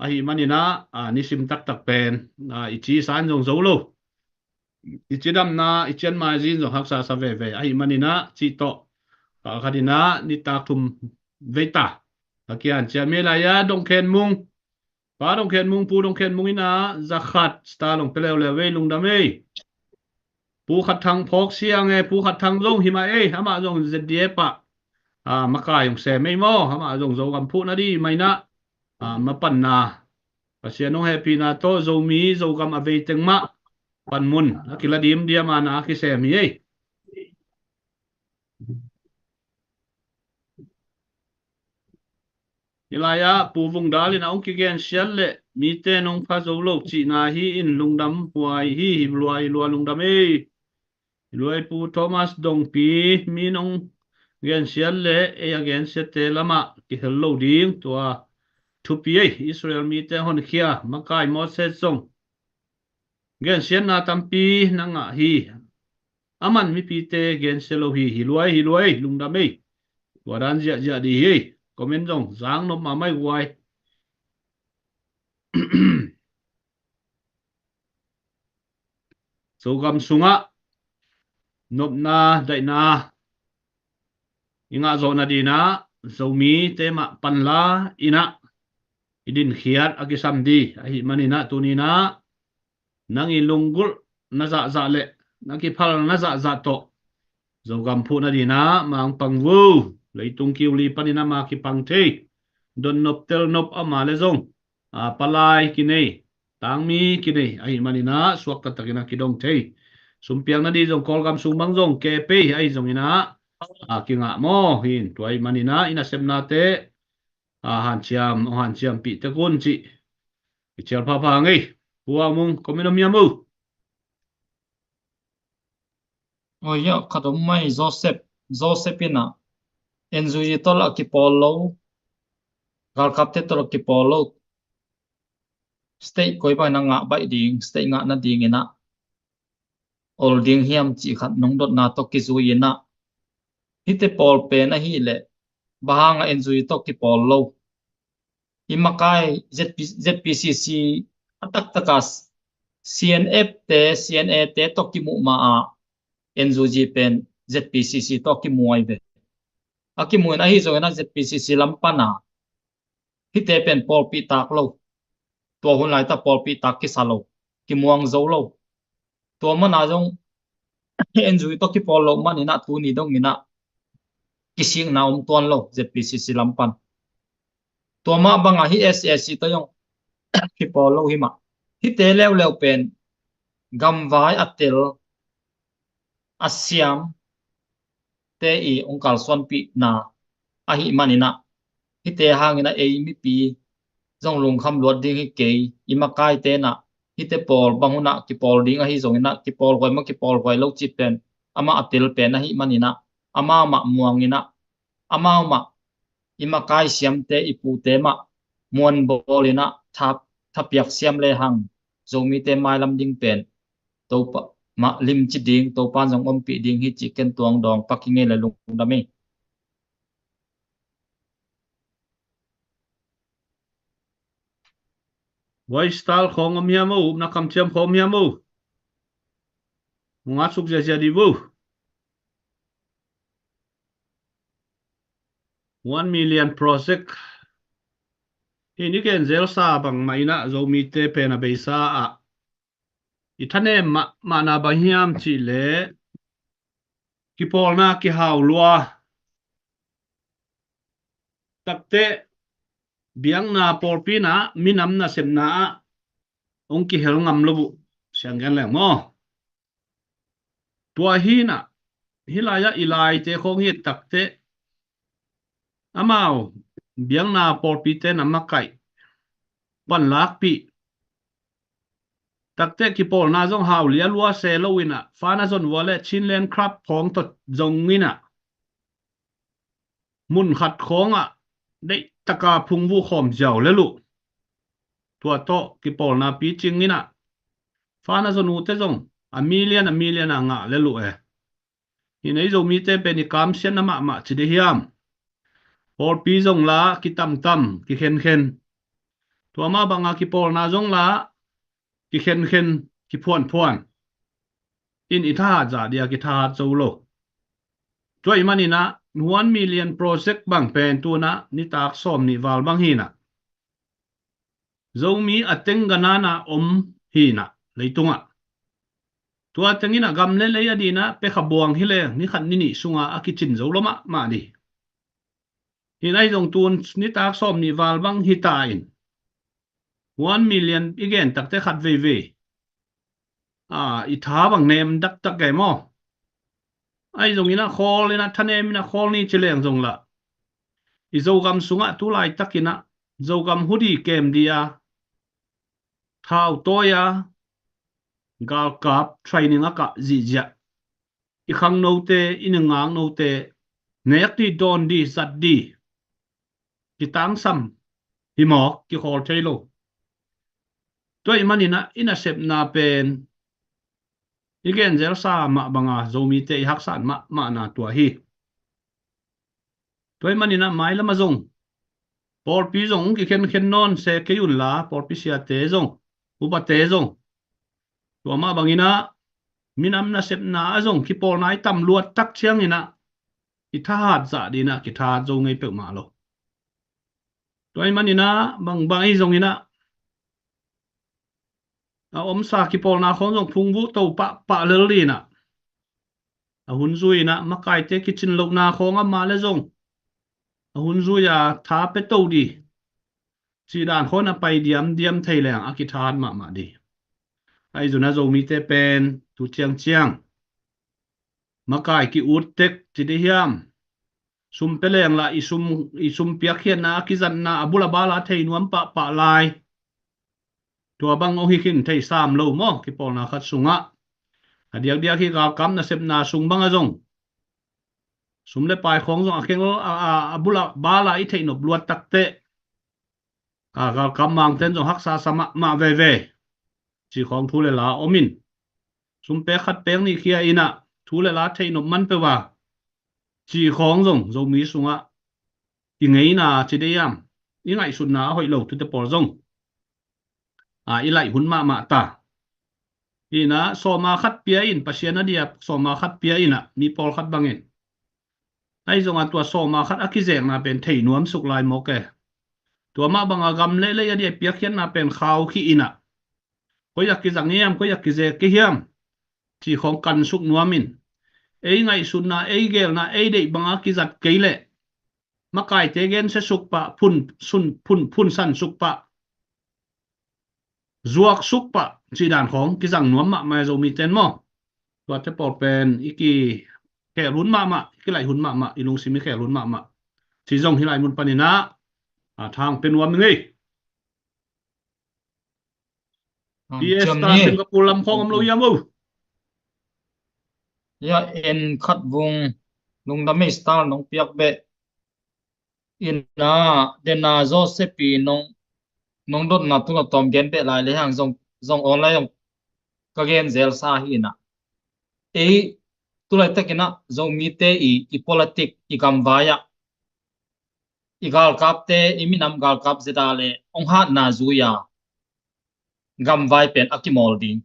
Ahih manin ah, a, nisim taktak pen, a, i ci san zong zo lo. I cidamna, i cian maizin zong haksa sa veve. Ahih manin ah cih tawh kal khat in ah nitak thum vei ta. A kian cia mi lai-ah Dong Khen Mung. Pa Dong Khen Mung, Pu Dong Khen Mung in ah za khat star long pia leuleu vei, lungdam ei. Pu Khat Thang phawk siang e, Pu Khat Thang zong hi mah ei, amah zong Z D F ah, a, makai ong sem ei maw, amah zong Zogam phuhna ding mah in ah, a, mapanna. Pasian ong hehpihna tawh Zomi, Zogam a vei teng mah panmun a kila dimdiam a na a kisem hi ei. Hih lai-ah Pu Vung Dal in a ong kigensiat leh mite nong pha zo lo cihna hi in lungdam huai hi, hi lua, hi lua lungdam ei. Hi lua ei Pu Thomas Dongpi, mi nong gensiat leh ei a gensiatte lamah kihel lo ding, tua thupi ei. Israel mite honkhia makai Moses zong Gensiatna tampi na ngah hi. Aman mipite gensia lo hi. Hi luai, hi luai, lungdam ei. Tua dan ziahziah dih hi. Comment zong zang nop mahmah ei guai. Zogam sungah nopna, daihna i ngah zawh nadinah Zomite mah panla inah i dinkhiat a kisam dih ahih maninah tuninah nang i lunggulh na zahzah le na kiphal na zahzah tawh Zogam phuh nadinah mangpang vo. Leitung kiuli paninah ma kipang thei, donnop telnop ama le zong a palai kinei, tangmi kinei ahih maninah suakta takinah kidong thei. Sumpiang nadih zong Kawlgam sung bang zong kepei ahi zonginah a kingah maw hin. Tua ahih maninah i nasepnate a hanciam, hanciampih tek un cih i cial phapha ngei. Pu Au Mung, comment om hiam uh? Oi, ya, khat om mai, Joseph, Joseph inah N G O tawh lah kipawl lo, galkapte tawh lah kipawl lo. State koi bang inah ngah baih ding, state ngah nadinginah ol ding hiam cih khat nungdotna tawh kizui inah hihte pawl pen ahih leh bang hangah N G O tawh kipawl lo. I makai Z P, Z P C C a taktaka C N F te, C N A te tawh kimuh ma a N G O pen Z P C C tawh kimuh ahi ve. A kimuh in ahi zongin a Z P C C lam pana hihte pen pawlpih tak lo. Tua hun laita pawlpih tak kisa lo, kimuang zo lo. Tua mana zong N G O tawh kipawl lo maninah tuni donginah kisikna om tuan lo Z P C C lam pan. Tua mah bangah hih S A C tawh zong kipawl lo hi mah. Hihte leuleu pen gamvai a tel a siam te i ong kalsuanpihna ahih maninah hihte hanginah ei mipi zong lungkham luat ding hi kei. I makai tenah hihte pawl bang hunah kipawl ding ahi zonginah kipawl huai maw kipawl huai lo cih pen amah a tel pen ahih maninah amau mah muanginah amau mah i makai siamte i pute mah muanbawlinah tha, thapiak siam lehang Zomite mailam ding pen Topa mah limci ding, Topa zong ompih ding hi cih ken tuang dawng pak hi ngei le lungdam hi. Huai style khawng om hiam uh, upna kamciam khawng om hiam uh? Hong atsuk ziazia dih uh. One million project. Hih ni ken zelsa bangmah inah Zomite pen a beisa ah i thanem mahmahna bang hiam cihleh kipawlna kihau lua. Takte biakna pawlpina minam nasepna ah hong kihel ngam lo uh. Sianggen leng maw? Tua hinah hih lai-ah i laite khawng hi takte amau biakna pawlpite na makaih panlakpih takte kipawlna zong hau lia lua se lo inah fana zon vua le Chinland Club khawng tawh zong inah mun khat khawngah deihtaka phungvuh khawm ziau lel uh. Tua tawh kipawlna picing inah fana zon ute zong a million a million a ngah lel uh e. Hih nei Zomite pen i kamsiatna mahmah ci dih hiam? Pawlpi zong la kitamtam kikhenkhen, tua mah banga kipawlna zong la kikhenkhen kiphuanphuan in i thahat zah dia kithahat zo lo. Tua i maninah one million project bang pen tunah nitak sawm nih val bang hinah Zomi a teng ganana om hinah leitungah. Tua tenginah gam le lei a dinah pekha buang hileng ni khat ni nih sunga a kicin zo lo mahmah dih. Hinah hi zong tun nitak sawm nih val bang hita in one million i gen takte khat veivei a i tha bang nem dakdak e maw? Ahi zongin a khawl inah thanem inah khawl ni ci leng zong lah i Zogam sungah tu laitakinah Zogam hudi kem dia thau tawi a galkap training a kah zihziah i khangnote i ningangnote nek dih dawn dih zat dih kitangsam hi mawk kikhawl thei lo. Tua i maninah i nasepna pen I genzelsa mah banga Zomite i haksat mahmahna tua hi. Tua ahih maninah mailamah zong pawlpi zong kikhenkhen nawn se kei unla, pawlpi siate zong, upate zong, tua mah banginah minam nasepna ah zong kipawlna i tam luat tak cianginah i thahat zah dinah kithahat zo ngei peuhmah lo. Tua ahih maninah bangbang ahi zonginah a omsa kipawlna khawng zong phungvuh to pahpah lel dinah, a hun zui inah makaite kicin lohna khawng amah le zong a hun zui a tha pia to di, cih dan khawng a pai diamdiam thei leng a kithahat mahmah di. Ahi zongin a Zomite pen tu ciangciang makai ki-ut tek ci dih hiam, sum pia leng lah i sum, i sum piakkhiatna a kizatna a bul a bal a thei nuam pahpah lai. Tua bang hong hi khin thei sam lo maw, kipawlna khat sungah. A diakdiak hi galkap nasepna sung bangah zong sum le pai khawng zong a kheng a, a, a bul a bal a i theih nop luat takteh a galkap mangten zong haksa sa mahmah veve. Cih khawng thu le la om in, sum pek khat pek nih khia inah thu le la theih nop man peuh a, cih khawng zong Zomi sungah i ngeina ci dih hiam, i ngaihsutna a hoih lo tute pawl zong a i laih hun mahmah ta. Inah sawma khat pia in, Pasian a dia sawma khat pia inah mi pawlkhat bangin. Ahi zongah tua sawma khat a kizekna pen thei nuam suk lai mawk e. Tua mah banga gam le lei a dia piakkhiatna pen khau khih inah, koi a kizang hiam, koi a kizek kei hiam, cih khawng kan suk nuam in, ei ngaihsutna, ei gelna, ei deih banga kizat kei leh makaite gensia suk pah, phun, sun, phun, phunsan suk pah, zuak suk pah cih dan khawng kizang nuam mahmah Zomite in maw. Tuate pawl pen i kikhel hun mahmah, i kilaih hun mahmah, i lungsim i khel hun mahmah. Cih zong hih lai mun paninah a thang pia nuam ing ei. Ang P S ciam ta ni. Singapore lam khawng om lo hiam o? Ya, en khat vung lungdam ei star nong piak beh. Ina dena Joseph i nong, nong dotna tungah tawm gen beh lai le hang zong, zong online zong ka gen zelsa hi ina. Ei tulaitak ina Zomite i, i politic, i gamvai ah i galkapte, i minam galkap zeda le hong hatna zui a gamvai pen a kimawl ding.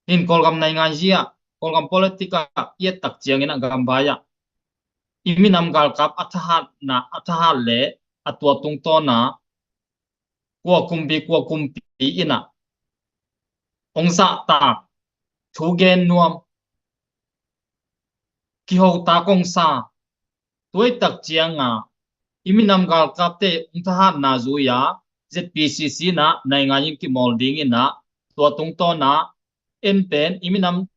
Hin Kawlgam naingan zia, Kawlgam politic ah i et tak ciangin a gamvai ah i minam galkap a thahatna, a thahat le a tua tungtawna kua kumpi, kua kumpi ina hong zahtak, thu gen nuam, kihotak hong sa, tuaitak cianga i minam galkapte hong thahatna zui a Z P C C ina naingan in kimawl ding ina tua tungtawna en pen i minam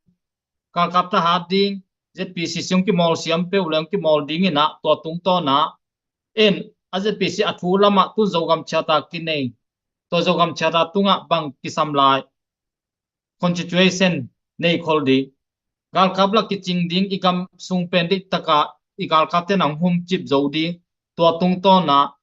galkap thahat ding, Z P C C hong kimawl siam peuh le hong kimawl ding ina tua tungtawna en a Z P C a thu lamah tun Zogam Charter kinei, tua Zogam Charter tungah bang kisam lai, constitution nei khol ding, galkap la kicing ding, i gam sung pen dihtaka i galkapte nang hum cip zo ding, tua tungtawna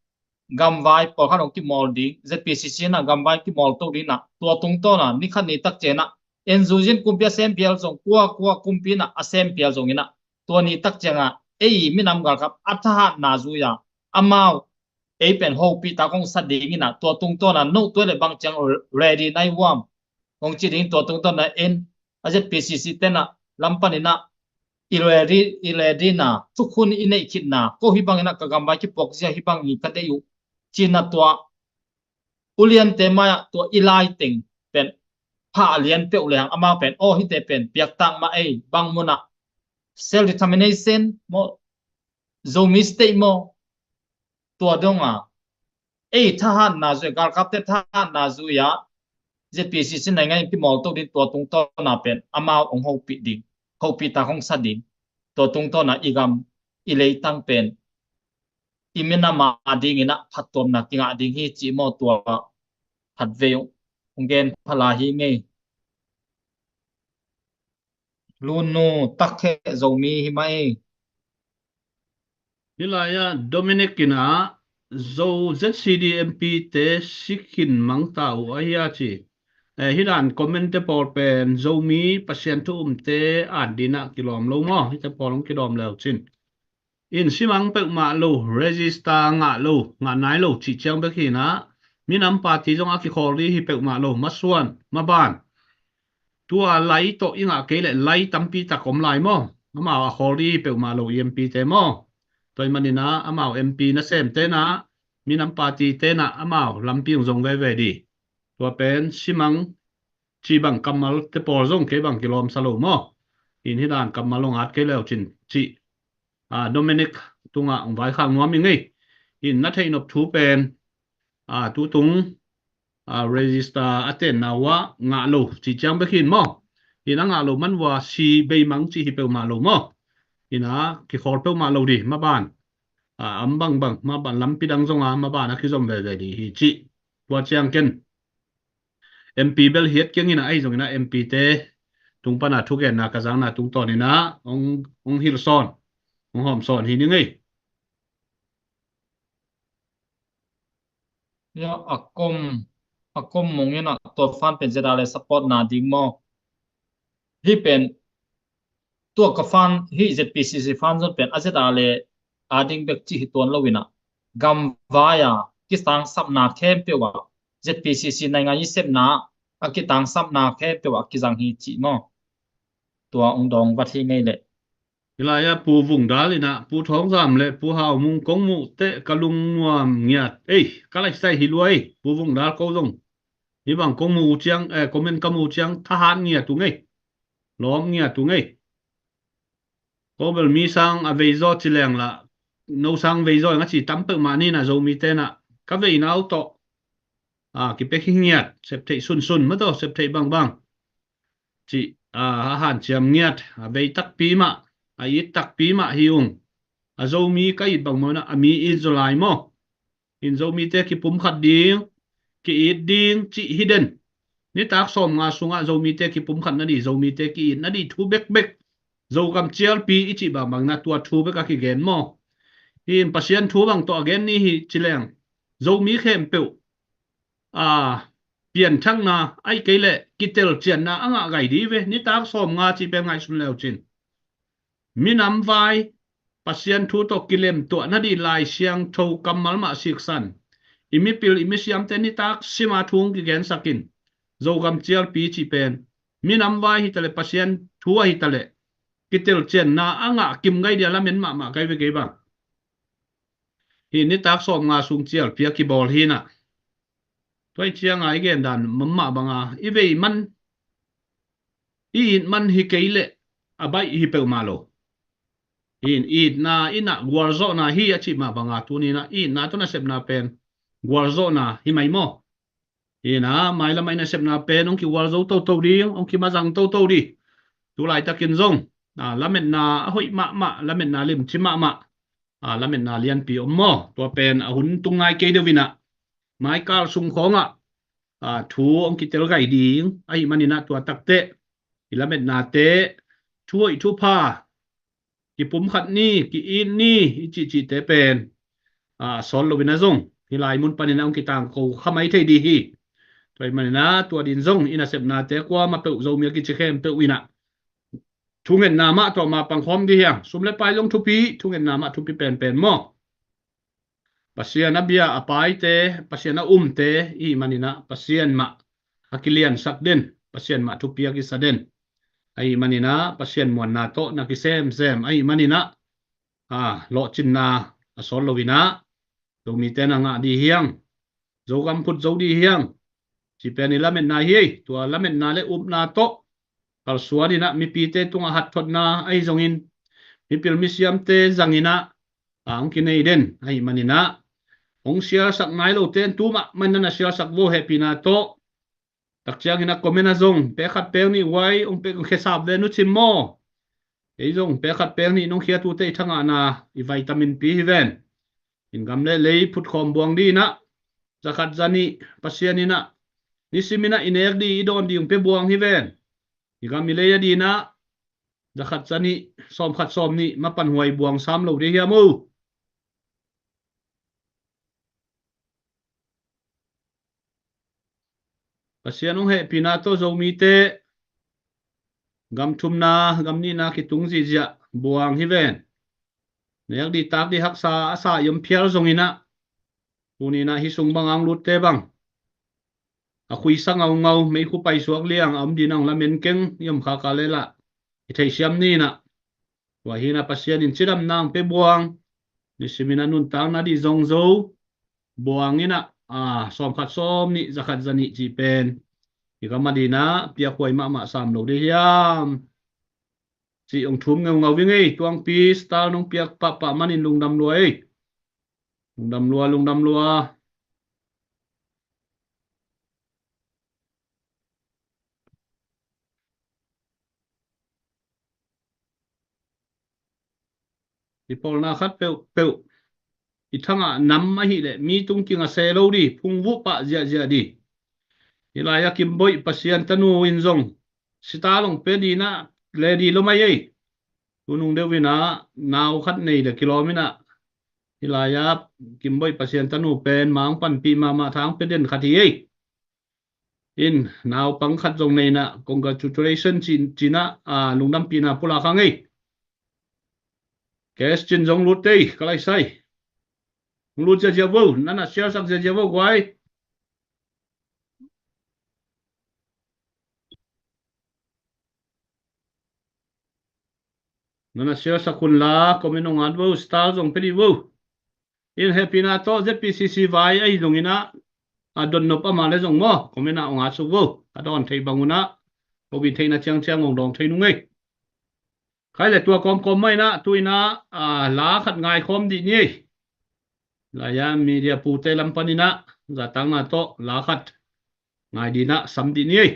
gamvai pawlkhat hong kimawl ding, Z P C C na gamvai kimawl to ding na, tua tungtawna ni khat ni tak ciangina en zuzin kumpi a sem pial zong, kua kua kumpi na a sem pial zong ina tua ni tak cianga ei minam galkap a thahatna zui a amau ei pen hopih tak hong sa ding ina tua tungtawna no tuai le bang ciang ready nai uam hong ci ding tua tungtawna en a Z P C C tena lam panina i ready, i ready na thukhun i neih khitna ko hi bangina ka gamvai kipuak zia hi bang i ka deih uh cina tua uliante mai-ah tua i lai teng pen pha a lian peuh le hang amau pen aw hite pen piaktak mah ei bang munah self determination maw, Zomi state maw, tua donga ei thahatna zui, galkapte thahatna zui a Z P C C naingan in kimawl to ding tua tungtawna pen amau hong hopih ding, hopih tak hong sa ding, tua tungtawna i gam i leitang pen i minam a dingina phattuamna kingah ding hi cih maw tua khatvei hong gen phala hi ngei. Lunu takheh Zomi hi mah ei. Hih lai-ah Dominic in ah Zo Z C D M P te sikhin mangta uh ahi a ci. Eh, hih dan comment te pawl pen Zomi Pasian thu umte at dinah kilawm lo maw? Hihte pawl hong kilawm leu cin. In simang peuhmah lo, register ngah lo, ngah nai lo cih ciang bek hinah, minam party zong a kikhawl dih hi peuhmah lo, masuan, maban. Tua lai tawh i ngah kei leh lai tampi tak om lai maw? Amau a khawl dih hi peuhmah lo i M P te maw? Tua ih maninah amau M P nasem tenah, minam party tenah amau lampi hong zong veve dih. Tua pen simang ci bang kammal te pawl zong kei bang kilawmsa lo maw? In hih dan kammal hong at kei leu cin cih, a, Dominic tungah hong vaikhak nuam i ngei. In na theihnop thu pen, a, tutung, a, register a tenna uh ah ngah lo cih ciang bek hin maw? In a ngah lo man uh ah si beimang cih hi peuhmah lo maw? In a kikhawl peuhmah lo dih maban, a, am bangbang maban lampi dang zonga maban a kizom veve dih hi cih. Tua ciang ken M P bel hiat kiangin a ahi zongin a M P te tung pana thugenna ka zangna tungtawnin a hong, hong hilh sawn, hong hawm sawn hi ning ei. Ya, a kom, a kom mungin a tua fan pen zeta le support na ding maw? Hih pen tua ka fan, hih Z P C C fan zon pen a zeta le a ding bek cih hi tuan lo in a, gamvai a kitangsapna khempeuh a, Z P C C naingan i sepna a kitangsapna khempeuh a kizang hi cih maw? Tua ung dawng vat hi ngei leh. Hilai a Pu Vung Dal in a, Pu Thawng Zam le Pu Hau Mung kong muh teh ka lungnuam ngiat. Ei, ka laisai hi lua ei, Pu Vung Dal ko zong. Hi bang kong muh uh ciang, eh, comment ka muh uh ciang thahat ngiat uh ngei. Lawm ngiat uh ngei. Ko bel mi sang a vei zaw ci leng la, no sang vei zaw eng a ci tam peuhmah ni na Zomi tenah ka veina uh tawh, a, kipia khingiat, sep theih sunsun maw tawh, sep theih bangbang cih, a, a hanciam ngiat, a vei takpi mah, a it takpi mah hi ung. A Zomi ka it bang maw na, a mi it zaw lai maw? In Zomite kipumkhat ding, ki-it ding cih hi den. Nitak sawmnga sungah Zomite kipumkhat nadih, Zomite ki-it nadih thu bekbek, Zogam cialpi i cih bangbang na tua thu bek a kigen maw? Hi in Pasian thu bang tawh a gen ni hi ci leng, Zomi khempeuh, a, pianthakna aih kei leh kitelcianna a ngah gai dih ve, nitak sawmnga cih pen ngaihsun leu cin. Minam vai Pasian thu tawh kilemtuah nadih Lai Siangtho kammal mah siksan. I mipil i misiamte nitak sima thu hong kigensakin, Zogam cialpi cih pen minam vai hitaleh, Pasian thu ahitaleh, kitelcianna a ngah kim gai dia lamen mahmah kai ve kei bang. Hi nitak sawmnga sung cialpi a kibawl hi na. Tua i cianga i gen dan mah banga i vei man, i it man hi kei leh a baih hi peuhmah lo. In itna in a gualzawhna hi a cih mah banga tuninah itna tawh nasepna pen gualzawhna hi mai maw? Ina mailamah i nasepna pen hong kigualzo toto ding, hong kimazang toto dih. Tulaitakin zong, a, lametna a hoih mahmah, lametna limci mahmah, a, lametna lianpi om maw? Tua pen a hun tung ngai kei deuh inah maikal sung khawngah, a, thu hong kitel gai ding ahi maninah tua takteh i lametnate thu hoih thu pha, kipumkhat ni, ki-it ni i cihcihte pen, a, sawl loinah zong hih lai mun paninah hong kitangko kha mai thei dih hi. Tua ahi maninah tua din zong i nasepnate kuamah peuh Zomi a kici khempeuh inah thungetna mah tawh mah pangkhawm dih hiang. Sum le pai zong thupi, thungetna mah thupi penpen maw? Pasian a bia a paite, Pasian a umte i hih maninah Pasian mah a kiliansak den, Pasian mah thupi a kisa den ahi maninah Pasian muanna tawh na kisemsem ahi maninah, a, lawhcinna a sawl loinah Zomite na ngah dih hiang. Zogam phut zo dih hiang. Ci pen i lametna hi ei, tua lametna le upna tawh kalsuan inah mipite tungah hatthotna ahi zongin mipil misiamte zanginah, a, hong kinei den ahi maninah hong sialsak nai lote in tumah maninah na sialsak vo hehpihna tawh. Takcianginah comment a zong pek khat pek nih uai hong pek khesap ve nucim maw? Ei zong pek khat pek nih nong khiat ute i thangahna i vitamin pi hi ven. In gam le lei phutkhawm buang dinah, zakhat zanih Pasian inah nisiminah i nek dih i dawn dih hong pia buang hi ven. I gam i lei a dinah zakhat zanih sawmkhat sawmnih mapan huai buang sam lo dih hiam uh? Pasian hong hehpihna tawh Zomite gam thumna, gam nihna kitung zihziah buang hi ven. Nek dih tak dih haksa a sa i om phial zongin ah, tuni-in ah hih sung bang a hong lutte bang a khuisa ngaungau, meikhu paisuak liang a om ding a hong lamen keng i om khak leh lah i theisiam ni-in ah, tua hi-in ah Pasian in cidamna hong pia buang, nisimin ah nuntakna dih zong zo buang in ah, a, sawmkhat sawmnih, zakhat zanih cih pen i gam adingin ah piakhuai mahmah sam lo ding hiam cih hong thum ngeungau ing ei. Tuangpi star nong piak pahpah manin lungdam lua ei. Lungdam lua, lungdam lua. I pawlna khat peuhpeuh i thangah nam ahih leh mi tung kinga se lo ding, phungvuh pah ziahziah ding. Hih lai-ah Kimboih Pasian tanu in zong sitar hong pia ding ah le ding lo mai ei. Tunung deuh in ah nau khat nei leh kilawm in ah, hih lai-ah Kimboih Pasian tanu pen ma hong panpih mahmah, tha hong pia den khat hi ei. In naupang khat zong nei in ah congratulation ci-in ah, a, lungdampihna pulak hang ei. Cash cin zong lut ei, ka lai sai. Hong lut ziahziah vo, na na share sak ziahziah vo guai. Na na share sak hun la, comment hong at vo, star zong pia dih vo. In hehpihna tawh ZPCC vai ahi zongin ah, a dotnop a mah leh zong maw, comment ah hong at suk vo. A dawn theih bang un ah, covid theihna ciangciang hong dawng thei nung ei. Khai leh tua kawmkawm mah in ah, tu-in ah, a, la khat ngaikhawm dih ni ei. Lai-ah media pute lam panin ah zahtakna tawh la khat ngai ding ah sam dih ni ei.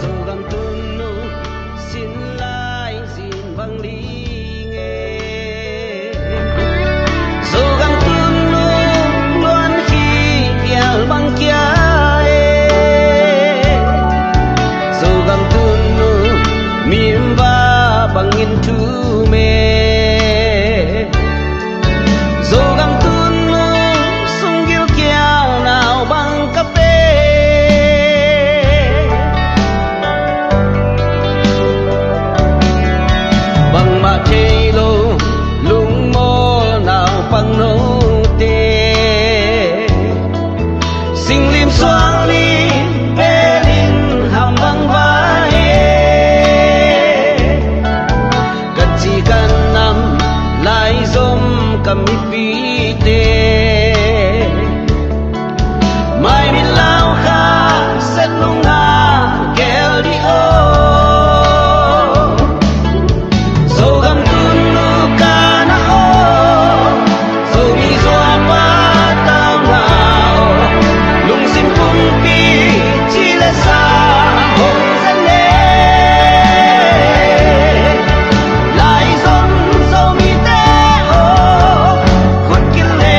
Zogam tunu sin lai zin bang ling e. Zogam tunu luan khih pial bang kia e. Zogam tunu mimva bangin thum e. Zogam tunu sunggil kial nau bang ka pe. Bangmah thei lo lungmawl naupang note. Singlim suanglim pelin ham bang vai e. Ka ci ka nam lai zom ka mipite. Mai mit lau kha set lung a gel dih o. Zogam tunu ka na o. Zomi Zogam pa tau na o. Lungsim pumpi ci le sa hong zen le. Lai zom Zomite o. Khut kil le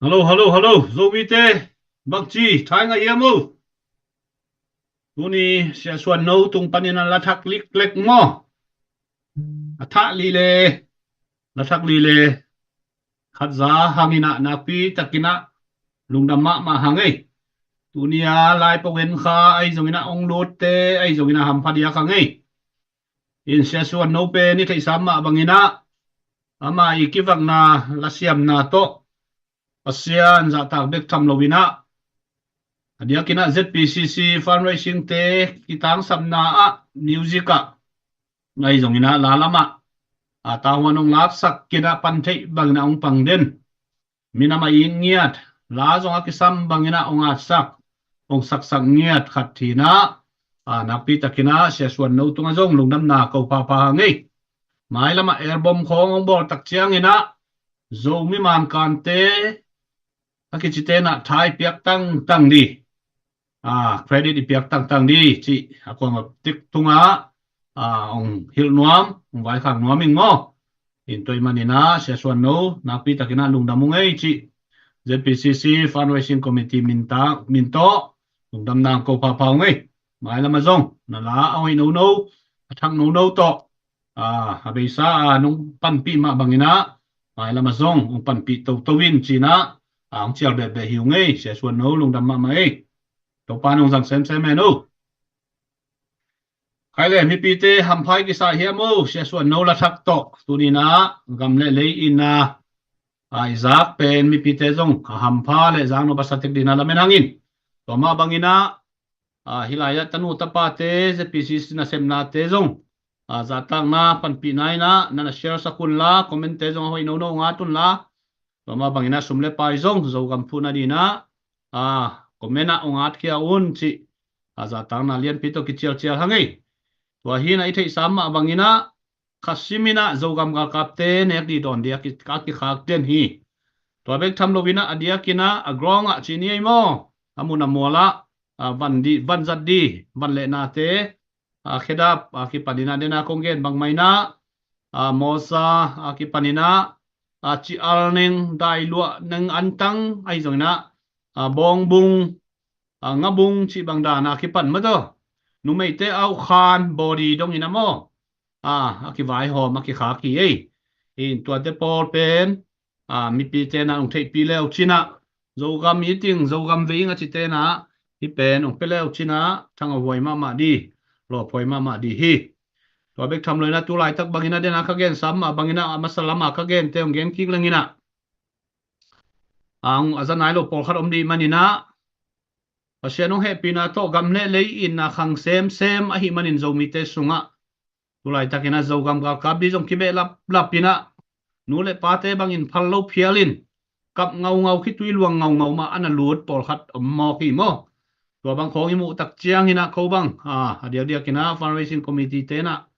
Hello, hello, hello. Zomite, bangci, thai ngah hiam o. Tuni Sia Suan No tung panin a la thak liklek maw? A thak lile, la thak lile. Khat za hang in a nakpi takin a lungdam mahmah hang ei. Tuni a lai pawen kha ahi zongin a ong lutte ahi zongin a hampha diak hang ei. In Sia Suan No pen i theihsa mah bangin a ama i kivakna lasiamna tawh Pasian zahtak bek tham loin a, a diakin a Z P C C fundraising te kitangsapna ah music ah ahi zongin a la lam ah a tavuan ong laksak khin a pan theih bangin a ong pang den. Minam a it ngiat, la zong a kisam bangin a ong atsak, ong saksak ngiat khat hi in a, a nakpi takin a Sia Suan No tungah zong lungdamna ko phapha hang ei. Mailam ah album khawng ong bawl tak ciangin a Zomi Mankante a kicite in a tha i piak tangtang di, a, credit i piak tangtang di cih a kuamah tik tungah a ong hilh nuam, ong vaikhak nuam ing maw. In tua ahih manin a Sia Suan No nakpi takin a lungdam ung ei cih Z P C C fundraising committee min ta, min tawh lungdamna ko phapha ung ei. Mailam ah zong na la a hoih nono, a thak nono tawh, a, a beisa a nong panpih mah bangin a mailam ah zong ong panpih toto in ci in a, a, ong cial behbeh hi ung ei. Sia Suan No lungdam mahmah ei. Topa nong zang semsem hen o. Khai le mipite hampha i kisam hiam o, Sia Suan No la thak tawh. Tuni in a gam le lei in a, a, i zak pen mipite zong a hampha le zak nop a sa tek dingin a lamen hang in. Tua mah bangin a, a, hih lai ah tanu tapate, Z P C C nasepnate zong, a, zahtakna panpihna in a na na share sak un la, comment te zong a hoih nono ngat un la. Tua mah bangin a sum le pai zong Zogam phuhna dingin a, a, comment ah ong atkhia un cih, a, zahtakna lianpi tawh kicialcial hang ei. Tua hi in a i theihsa mah bangin a khasim in a Zogam galkapte nek ding dawn ding a ki, a kikhak den hi. Tua bek tham loin a, a diakin a, a ground ah ci ni ei maw, a mun a mual ah, a, van ding, van zat ding, van le nate, a, khedap a kipan in a, den a kong gen bang mah in a, a, mawsa a kipan in a, a, ci al neng, dai luah neng, antang ahi zongin a, a, bawngbung, a, ngabung cih bang dan a kipan maw taw. Numeite auhkhan body dongin a maw, a, a kivaihawm a kikhak hi ei. In tuate pawl pen, a, mipite in a ong theihpih le uh cin a, Zogam it ing, Zogam ve ing a cite in a, hih pen ong pia le uh cin a, thangah huai mahmah ding, lawphuai mahmah ding hi. Tua bek tham loin a tu laitak bangin a, den a ka gensa mah bangin a, a masa lam a ka gente ong gen kik leng in a, a, ong a za nai lo pawlkhat om ding manin a, Pasian ong hehpihna tawh gam le lei in a khang semsem ahih manin Zomite sungah tu laitakin a Zogam galkap ding zong kibehlap lap in a, nu le pate bangin phal lo phial in, kap ngaungau, khitui luang ngaungau mah a na lut pawlkhat om mawk hi maw. Tua bang khawng i muh tak ciangin a ko bang, a, a diakdiakin a fundraising committee te in a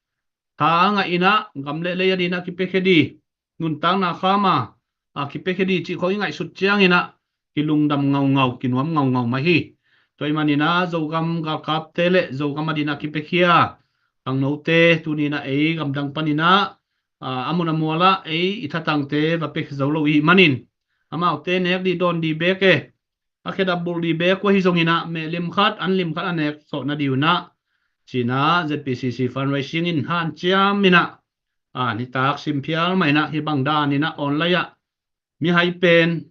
tha ngah in a gam le lei a dingin a kipiakhia ding, nuntakna kham a, a, kipiakhia ding cih khawng i ngaihsut ciangin a kilungdam ngaungau, kinuam ngaungau mah hi. Tua ahih manin a Zogam galkapte le Zogam a dingin a kipiakhia khangnote tuni in a ei gamdang panin a, a, a mun a mual ah ei i thatangte va pia zo lo i hih manin, amaute nek ding dawn ding beek e, a khedap bulh ding beek uh ahi zongin a, meh lim khat an lim khat a nek sawh na ding un a, ci in a Z P C C fundraising in hanciam in a, a, nitak sim phial mah in a hih bang dan in a online ah mihai pen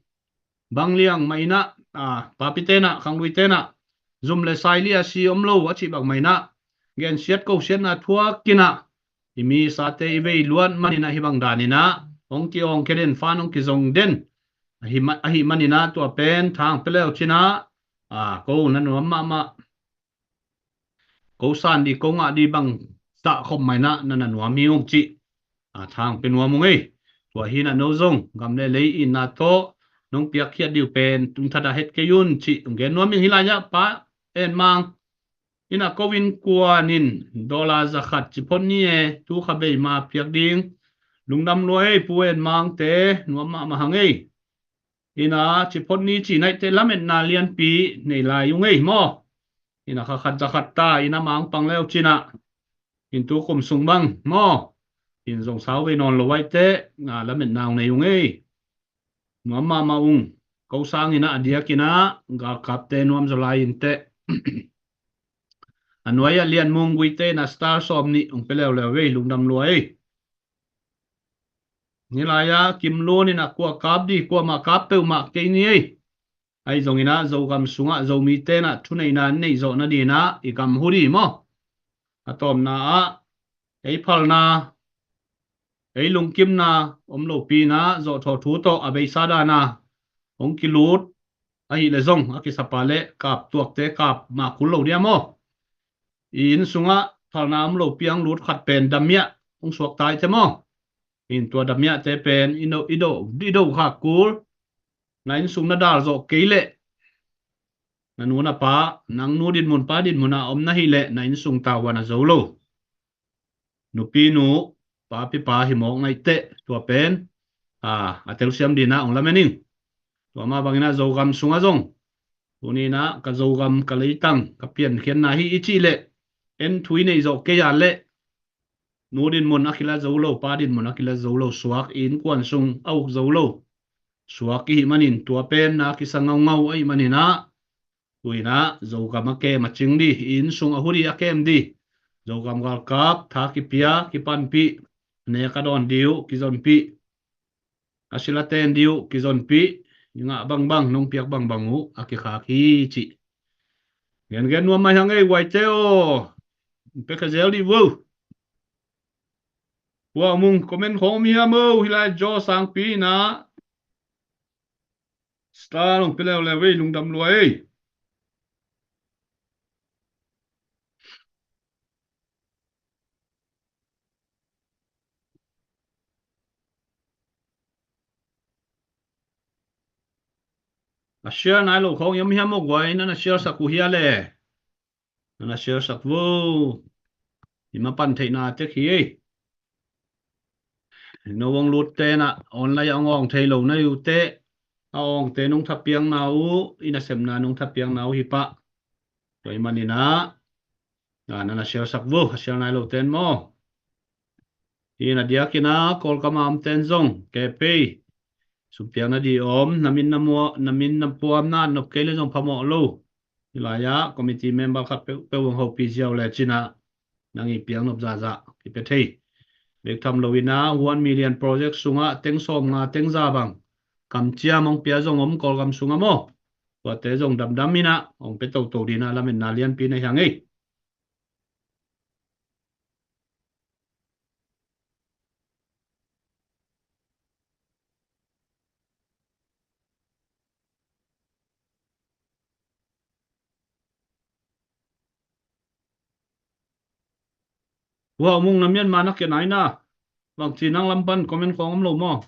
bang liang mah in a, a, papite in a, khangluite in a, zum le sai li a si om lo a cih bang mah in a, gensiat kosiatna thuak in a, i misate i vei luat manin a hih bang dan in a hong ki-awngkhia den, fan hong kizong den ahih ma-, ahih manin a tua pen thang pia le uh cin a, a, ko na nuam mahmah. Ko san ding, ko ngah ding bang zah khop mah in a na na nuam hi ung cih, a, thang pia nuam ung ei. Tua hi in a no zong gam le lei itna tawh nong piakkhiat ding uh pen tung thadah het kei un cih ong gen nuam ing. Hih lai ah Pa En Mang in a ko innkuan in dollar za khat ci phot ni e, tu kha bei ma piak ding. Lungdam lua ei Pu En Mangte, nuam mahmah hang ei. In a ci phot ni ci naih teh lametna lianpi nei lai ung ei maw. In a kha khat za khat ta in a mang pang le uh cin a, in tu kum sung bang maw, in zong sau vei nawn lo ai teh, a, lametna ung nei ung ei. Nuam mahmah ung. Ko sangin ah a diakin ah galkapte nuam zaw lai inteh. A nuai ah Lian Mung Guite in ah star sawm nih hong pia leuleu ei, lungdam lua ei. Nilai-a Kim Lun in ah kua kap di, kuamah kap peuhmah kei ni ei. Ahi zongin ah Zogam sungah Zomite in ah thuneihna an neih zawh nadin ah i gam hu di maw? A tawpna ah ei phalna, ei lungkimna om lopi in ah zawhthawh thu tawh a beisa dan a hong kilut ahih leh zong a kisapa le kap tuakte kap mah kul lo dia maw? I inn sungah phalna om lopi a hong lut khat pen damiah hong suakta i te maw? In tua damiahte pen i do, i do, i do khak kul. Na inn sung na dal zawh kei leh na nu na pa, nang nu dinmun pa dinmun ah om na hih leh na inn sung tavuan a zo lo. Nupi nu, papi pa hi mawk na hi teh, tua pen a, a telsiam din ah hong lamen ing. Tua mah bangin ah Zogam sungah zong tuni in ah ka Zogam, ka leitang, ka piankhiatna hi i cih leh en thu i neih zawh kei a leh nu dinmun a kila zo lo, pa dinmun a kila zo lo, suak, i innkuan sung a uk zo lo suak i hih manin tua pen na kisa ngaungau ahih manin ah tu in ah Zogam a kem a cing di, i inn sung a hu di, a kem di. Zogam galkap tha kipia, kipanpih, nek a dawn di uh kizonpih, a sila ten di uh kizonpih, i ngah bangbang, nong piak bangbang uh a kikhak hi cih gengen nuam mai hang ei, Guite aw. Pia ka zel di vo. Hua Mung comment khawng om hiam aw? Hih lai Jaw Sangpi in ah star hong pia leuleu ei, lungdam lua ei. A share nai lo khawng i om hiam aw guai, na na share sak uh hia le? Na na share sak vo. I mapan theihna tek hi ei. No hong lutte in ah online a hong awng thei lo na hi uh teh, a awngte nong thapiakna uh, i nasepna nong thapiakna uh hi pah. Tua ahih manin ah na na share sak vo, a share nai lo ten maw. Hi in a diakin ah Kawlgam a om ten zong kei pei sumpiakna di om, na min na mua, na min na puamna an nop kei le zong phamawh lo. Hih lai-ah committee member khat peuhpeuh hong hopih ziau le cin ah nang i piak nop zahzah kipia thei bek tham lo in ah one million project sungah teng sawmnga, teng za bang kamciam hong pia zong om Kawlgam sungah maw. Tuate zong damdam in ah hong pia toto ding in ah lametna lianpi na hi hang ei. Hua Mung, na Myanmar na kia nai na, bangci nang lam pan comment khawng om lo maw?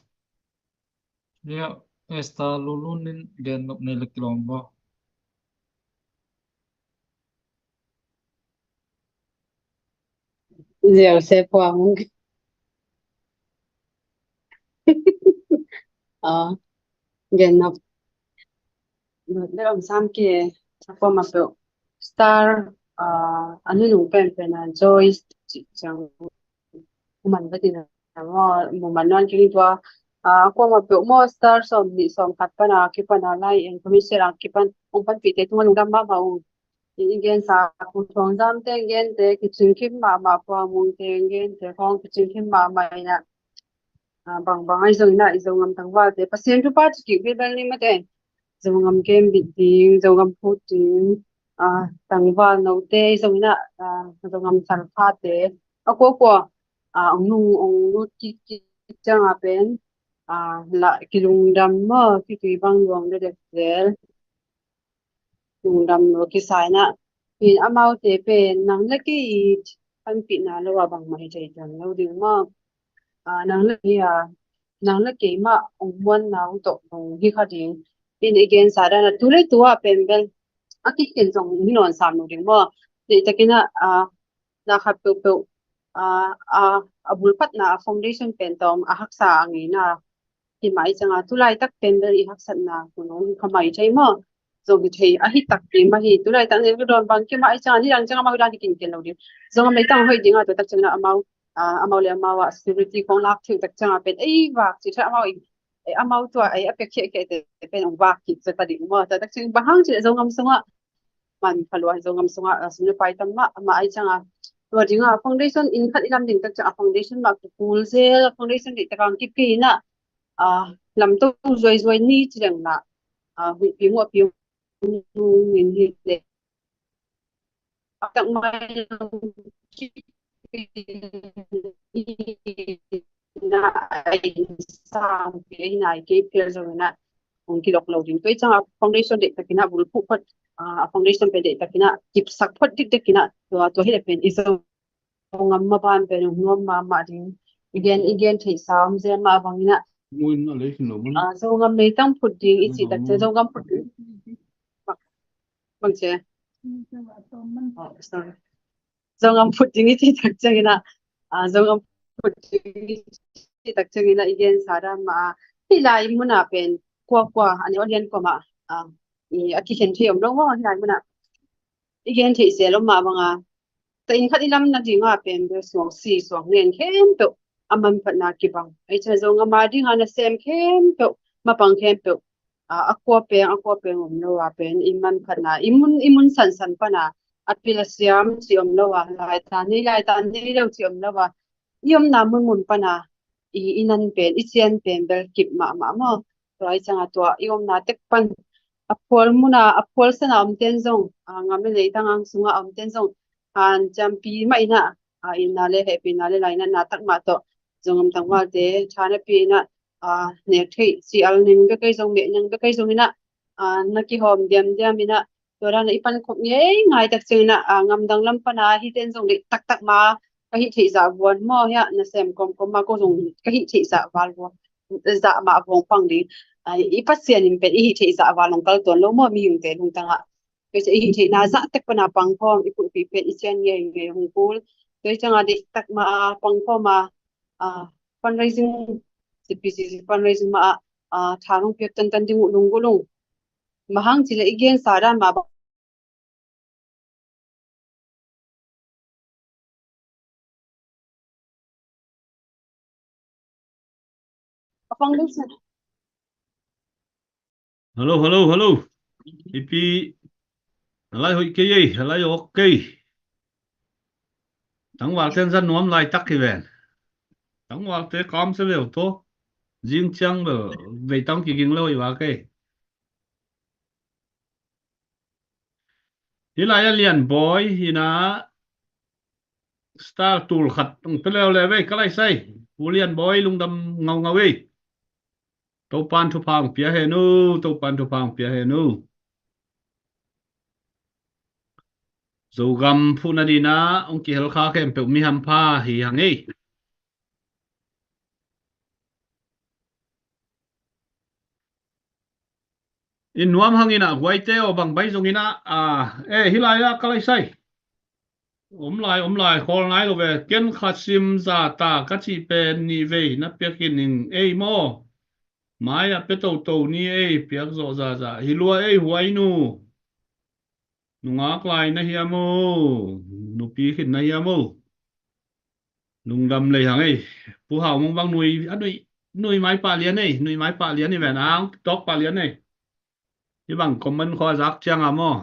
Nia, Esther Lulun in gen nop nei le kilawm ba. Ziau se puang. Ah, gen nop. Nop le om sam ke, a kuamah peuh. Star, ah, a nunung penpen a Joyce cih ciang. Kuman va tina maw, muman nuan keng tua, ah, kuamah peuh maw, star sawm nih sawm khat pan a kipan a lai en commission a kipan, ong panpihte tungah lungdam mahmah ung. I gensa Pu Thuang Zam te gente kicing kim mahmah, Pua Mung te gente khawng kicing kim mahmah in ah, ah, bangbang ahi zongin ah i Zogam tangvalte Pasian thupha ci kik bilbel ni mate. Zogam kem bit ding, Zogam phut ding, ah, tangval note ahi zongin ah, ah, Zogam salphate a kuakua, ah, ong nung ong lut kik kik ciang a pen, ah, la kilungdam maw, kitui bang luang dedek zel. Lungdam lo kisa in ah, in amaute pen nang le kei i panpihna lo a bangmah hi thei tuan lo ding maw. Ah, nang le kei a, nang le kei mah ong muanna uh tawh ong hi kha ding. In i gensa dan a tu le tu a pen bel a kikhen zong hi nawn sam lo ding maw. Neih takin ah, ah, na khat peuhpeuh, ah, ah, a bulphatna a foundation pen tawm a haksa a ngeina hi mah i ciang a, tu laitak pen bel i haksatna hun hong hi kha mah i thei maw. Zong hi thei a hi takpi mah hi, tu laitak nen ka dawn bang ki mah i ciang a, nidang ciang amau i dan hi kinken lo ding. Zong a meitang hoih ding a, tua tak ciang a amau, ah, amau le amau a security khawng lak thei tak ciang a pen ei vak ci thei amau i eh, amau tua, eh, a pek khiahkhiahte pen hong vak kik zia ta ding maw. Tua tak ciang bang hang ci leh Zogam sungah man pha lua, Zogam sungah, ah, sum le pai tam mah, amah ahih ciangin tua dingah foundation inn khat i lam ding tak ciang a foundation mah kikul zel, a foundation deih tak hong kip kei in ah, ah, lamto zuaizuai ni ci leng lah, ah, huihpi muahpi hong in hi leh a tak mai lo kip in ah, a inn sangpi a hi nai kei phial zongin ah hong kilok lo ding. Tua ahih ciangin a foundation deih takin ah bulphuh phot, ah, a foundation pen deih takin ah kipsak phot dikdek in ah, tua, tua hi leh pen i Zogam maban pen hong nuam mahmah ding. I gen, i gen theihsa om zel mah bangin ah, ah, Zogam leitang phut ding i cih tak ciang, Zogam phut ding. Bang ci? Oh, sorry. Zogam phut ding i cih tak ciangin ah, ah, Zogam phut ding i cih tak ciangin ah, i gensa dan mah, ah, hih lai mun ah pen kuakua, a neu a lian kua mah, ah, i, a kikhen thei om lo maw, hih lai mun ah. I gen theih zel om mah bangin, tua inn khat i lam nading ah pen bel suangsi suangnen khempeuh a manphatna kibang. Ahih ciangin Zogam a ding a nasem khempeuh, mapang khempeuh, ah, a kua peng, a kua peng om lo a pen i manphatna, i mun, i mun sansan pan a, a pil a siam cih om lo a, laitan nei, laitan nei lo cih om lo a, i omna munmun pan a i, i nan pen, i cian pen bel kip mahmah maw. Tua ahih ciangin tua i omna tek pan a phual mun a, a phual san a omten zong, ah, gam le leitang ang sungah a omten zong hanciampi mah in ah, ah, itna le hehpihna le lainatna tak mah tawh Zogam tangvalte tha na pia in ah, ah, nek theih ci al ning bek ahi zong, meh ning bek ahi zongin ah, ah, na kihawm diamdiam in ah, tua dan a i pankhop ngeingai tak ciangin ah, ah, gamdang lam pan a hihte in zong deih taktak mah ka hih theih zah vuan maw, hiah nasem kawmkawm mah ko zong ka hih theih zah val vuan, zah mah vuang pang ding. Ah, i Pasian in pen i hih theih zah val hong kal tuan lo maw, mihingte lungtang ah. Tua ciang i hih theihna zah tek pan a pangkhawm, i kulhpi pen i cian ngeingei hong kul. Tua ciangin a deih tak mah a pangkhawm a, ah, fundraising, C P C C fundraising mah ah, ah, tha hong piak tantan ding uh lunggulh ung. Bang hang ci leh i gensa dan mah bang. A foundation. Hello, hello, hello. Ipi, a lai hoih kei ei, a lai awk kei. Tangvalte in zan nuam laitak hi ven. Tangvalte kam se veu tho. Zing ciang bel, vei tang kiging lo i va kei. Hih lai a Lian Bawi hi na, star tul khat hong pia leuleu vei, ka lai sai. U Lian Bawi lungdam ngaungau ei. Topan thupha hong pia hen uh, Topan thupha hong pia hen uh. Zogam phuhna ding in ah hong kihel kha khempeuh mi hampha hi hang ei. I nuam hang in ah, guaite aw, bang bai zong in ah, ah, eh, hih lai ah ka lai sai. Om lai, om lai, khawl nai lo ve. Ken kha sim za ta ka cih pen nih vei na piak hi ning ei maw. Mai ah pia toto ni ei, piak zawh zahzah hi lua ei, huai nu. Nungak lai na hiam o, nupi khin na hiam o. Lungdam lei hang ei. Pu Hau Mung bang nui, a nui, nui mai pah lian ei, nui mai pah lian ei ven ang, tawk pah lian ei. Hih bang comment khua zak ciang a maw.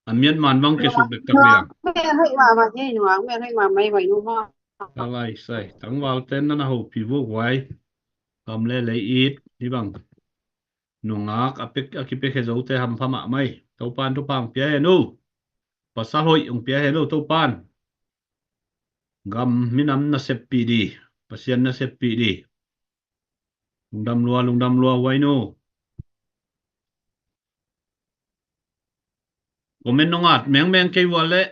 A miat man bang kisuk dek tak liang. Mel hei mama hei nungak, mel hei mama hei vai nu maw. Ka lai sai, tangval ten na na hopih vuk vai. Gam le lei it, hih bang. Nungak a pek, a kipek he zote hampha mahmah ei. Topan thupha hong pia hen uh. Pasal hoih hong pia hen uh Topan. Gam minam na seppih di. Pasian na seppih di. Lungdam lua, lungdam lua, huai nu. Comment nong at mengmeng kei vua leh.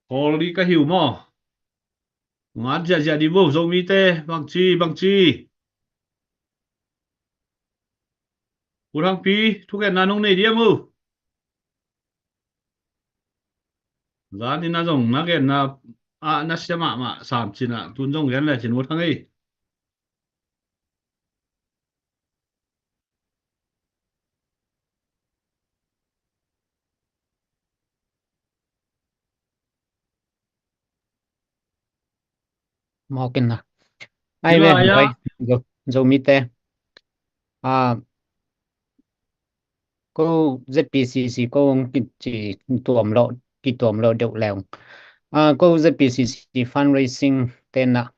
Khawl di ka hi uh maw. Ngat ziahziah di vo, Zomite, bangci, bangci. U Thangpi, thugenna nong nei diam uh. Zan in a zong na genna ah na sia mahmah sam cin ah, tun zong gen le cin U Thang ei. Mawk in na. Ai ve, Zomi te. Ah, ko Z P C C ko hong kituam lo, kituam lo deuh leng. Ah, ko Z P C C fundraising tenah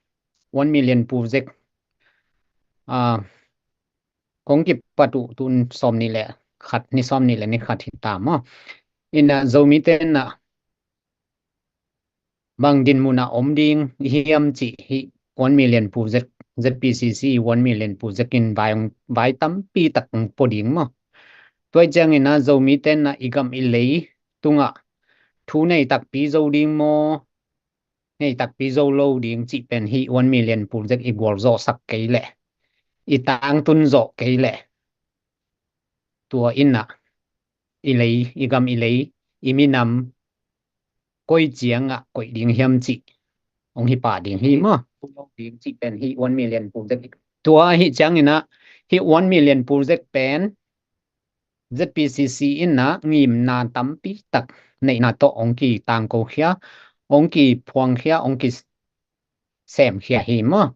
one million project. Ah, kong kipat uh tun sawm nih le khat, ni sawm nih le ni khat hi ta maw. Inah Zomi tenah bang din munah om ding hiam cih hih one million project, Z P C C one million project in vai, vai tampi tak pua ding maw. Tua ciangin ah Zomi tenah i gam i lei tungah thu nei takpi zo ding maw, nei takpi zo lo ding cih pen hih one million project i gualzawhsak kei leh, i tangtun zawh kei leh, tua inah i lei, i gam i lei, i minam koi ciangah koih ding hiam cih hong hi pah ding hi maw. Ding cih pen hih one million project. Tua ahi ciangin ah hih one million project pen Z P C C inah ngimna tampi tak neihna tawh hong kitangko khia, hong kiphuang khia, hong kisemkhia hi maw.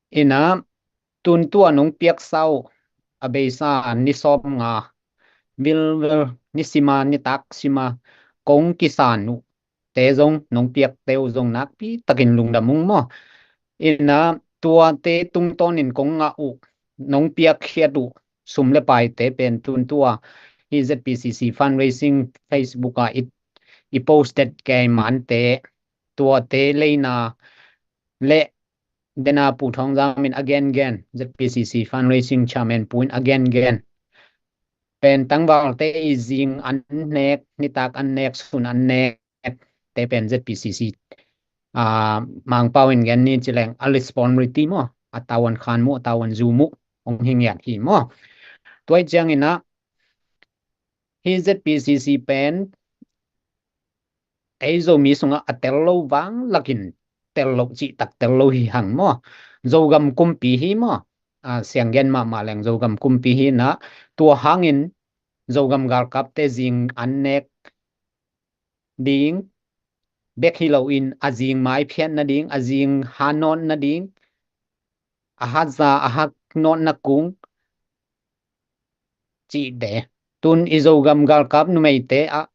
Inah tun tua nong piaksa uh a beisa ni sawm nga vilvel, ni sima, ni tak sima kong kisan uh te zong, nong piakte uh zong nakpi takin lungdam ung maw. Inah tuate tungtawnin kong ngah uh, nong piakkhiat uh sum le paite pen tun tua hih Z P C C fundraising Facebook ah i, i post det kei mante, tuate leina le dena Pu Thawng Zam in a gengen, Z P C C fundraising chairman pu in a gengen pen tangvalte i zing an nek, nitak an nek, sun an nek te pen Z P C C, ah, Mangpau in gen ni ci leng a responsibility maw, a tavuan khan muh, a tavuan zu muh hong hi ngiat hi maw. Tua hi ciangin ah hih Z P C C pen ei Zomi sungah a tel lo vang lakin tel lo cih tak tel lo hi hang maw. Zogam kumpi hi maw. Ah, sianggen mahmah leng Zogam kumpi hi inah tua hangin Zogam galkapte zing an nek ding bek hi loin a zing maiphiat nading, a zing hanawt nading, a hatza a haknawt na kung cihte. Tun i Zogam galkap numeite ah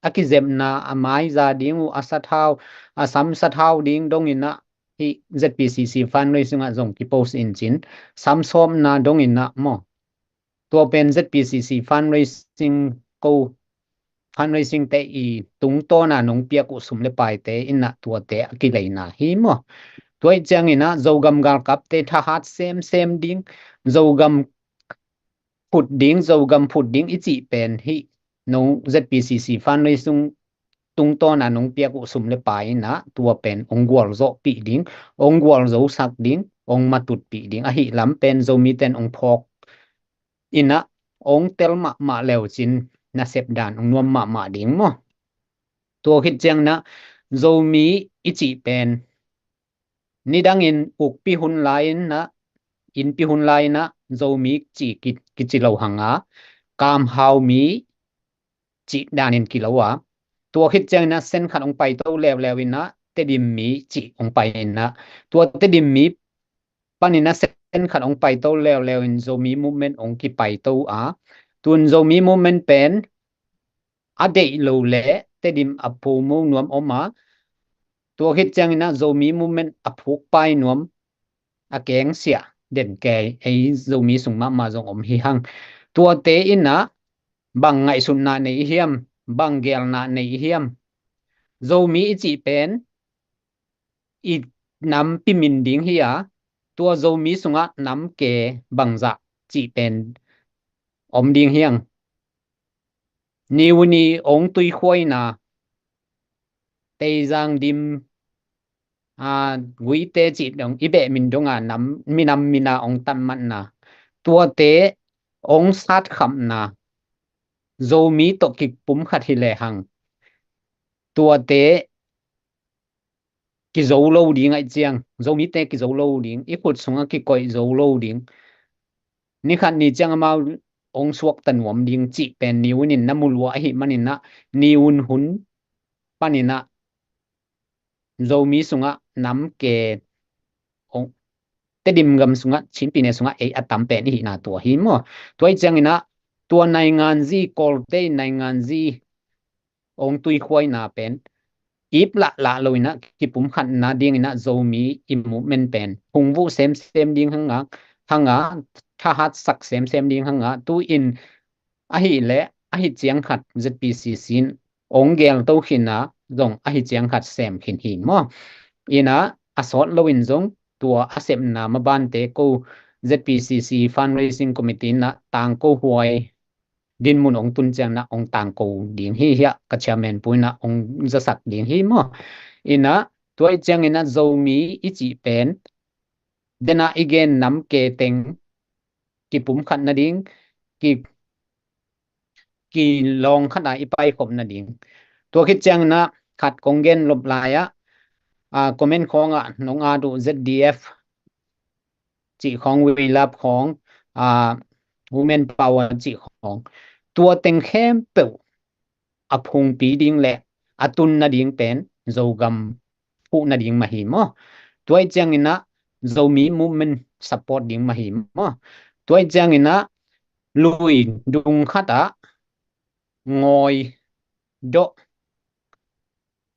a kizepna, a maiza ding uh, a sathau, a sam sathau ding dongin ah hih Z P C C fundraising ah zong kipost in cin, sam sawmna dongin ah maw. Tua pen Z P C C fundraising ko, fundraising te i tungtawna nong piak uh sum le paite inah tuate a kileina hi maw. Tua hi ciangin ah Zogam galkapte thahat semsem ding, Zogam phut ding, Zogam phut ding i cih pen hih nong Z P C C fundraising tungtawna nong piak uh sum le pai inah tua pen hong gualzawhpih ding, hong gualzosak ding, hong matutpih ding, ahi lam pen Zomiten hong phawk inah hong tel mahmah leucin nasep dan hong nuam mahmah ding maw. Tua khit ciangin ah Zomi i cih pen nidangin ukpi hun lai-in ah, innpi hun lai-in ah Zomi cih ki, kici lo hang a, kamhau mi cih danin kilo a, tua khit ciangin ah sen khat hong paito leuleu in ah Tedim mi cih hong pai in ah, tua Tedim mi panin ah sen khat hong paito leuleu in Zomi movement hong kipaito a, tun Zomi movement pen a deih lo le Tedim a promote nuam om a, tua khit ciangin ah Zomi movement a phukpai nuam, a kengsiah den kei ei Zomi sung mahmah zong om hi hang. Tuate in ah bang ngaihsutna nei i hiam, bang gelna nei i hiam. Zomi i cih pen i nampi min ding hi a, tua Zomi sungah namke bangzah cih pen om ding hi hang. Niuni ong tuikhuaina, Teizang dim, a, Guite cih dong i beh min dong a nam, minam mina ong tanmatna, tuate ong satkhamna, Zomi tawh kipum khat hi lehang tuate kizo lo ding aih ciang, Zomite kizo lo ding, i khut sungah kikoih zo lo ding. Ni khat ni ciang amau ong suakta nuam ding cih pen niunin na mu lua ahih manin ah, niun hun panin ah Zomi sungah namke ong, Tedim gam sungah, Chin pyine sungah ei a tam pen i hihna tua hi maw. Tua ih ciangin ah tua nainganzi, Kawlte in nainganzi ong tuikhuaina pen ip lahlah lo in ah kipumkhatna dingin ah Zomi i movement pen hong vuh semsem ding hang a, hang a, thahatsak semsem ding hang a, tu-in ahih leh ahi ciang khat ZPCC in ong gelto khin a, zong ahi ciang khat sem khin hi maw. In ah a sawt loin zong tua a sepna mabante ko ZPCC Fundraising Committee in ah tangko huai dinmun ong tun ciangin ah ong tangko ding hi, hiah ka chairman pu in ah ong zasak ding hi maw. In ah tua ih ciangin ah Zomi i cih pen, den ah i gen nam ke teng kipumkhat nading, ki, kilawng khat ah i paikhop nading. Tua khit ciangin ah khat kong gen lop lai ah, ah, comment khawng ah nong at uh ZDF cih khawng, We Love khawng, ah, Women Power cih khawng, tua teng khempeuh a phungpi ding le a tun nading pen Zogam phuh nading mah hi maw. Tua ih ciangin ah Zomi movement support ding mah hi maw. Tua ih ciangin ah lui dung khat ah ngawi dawh,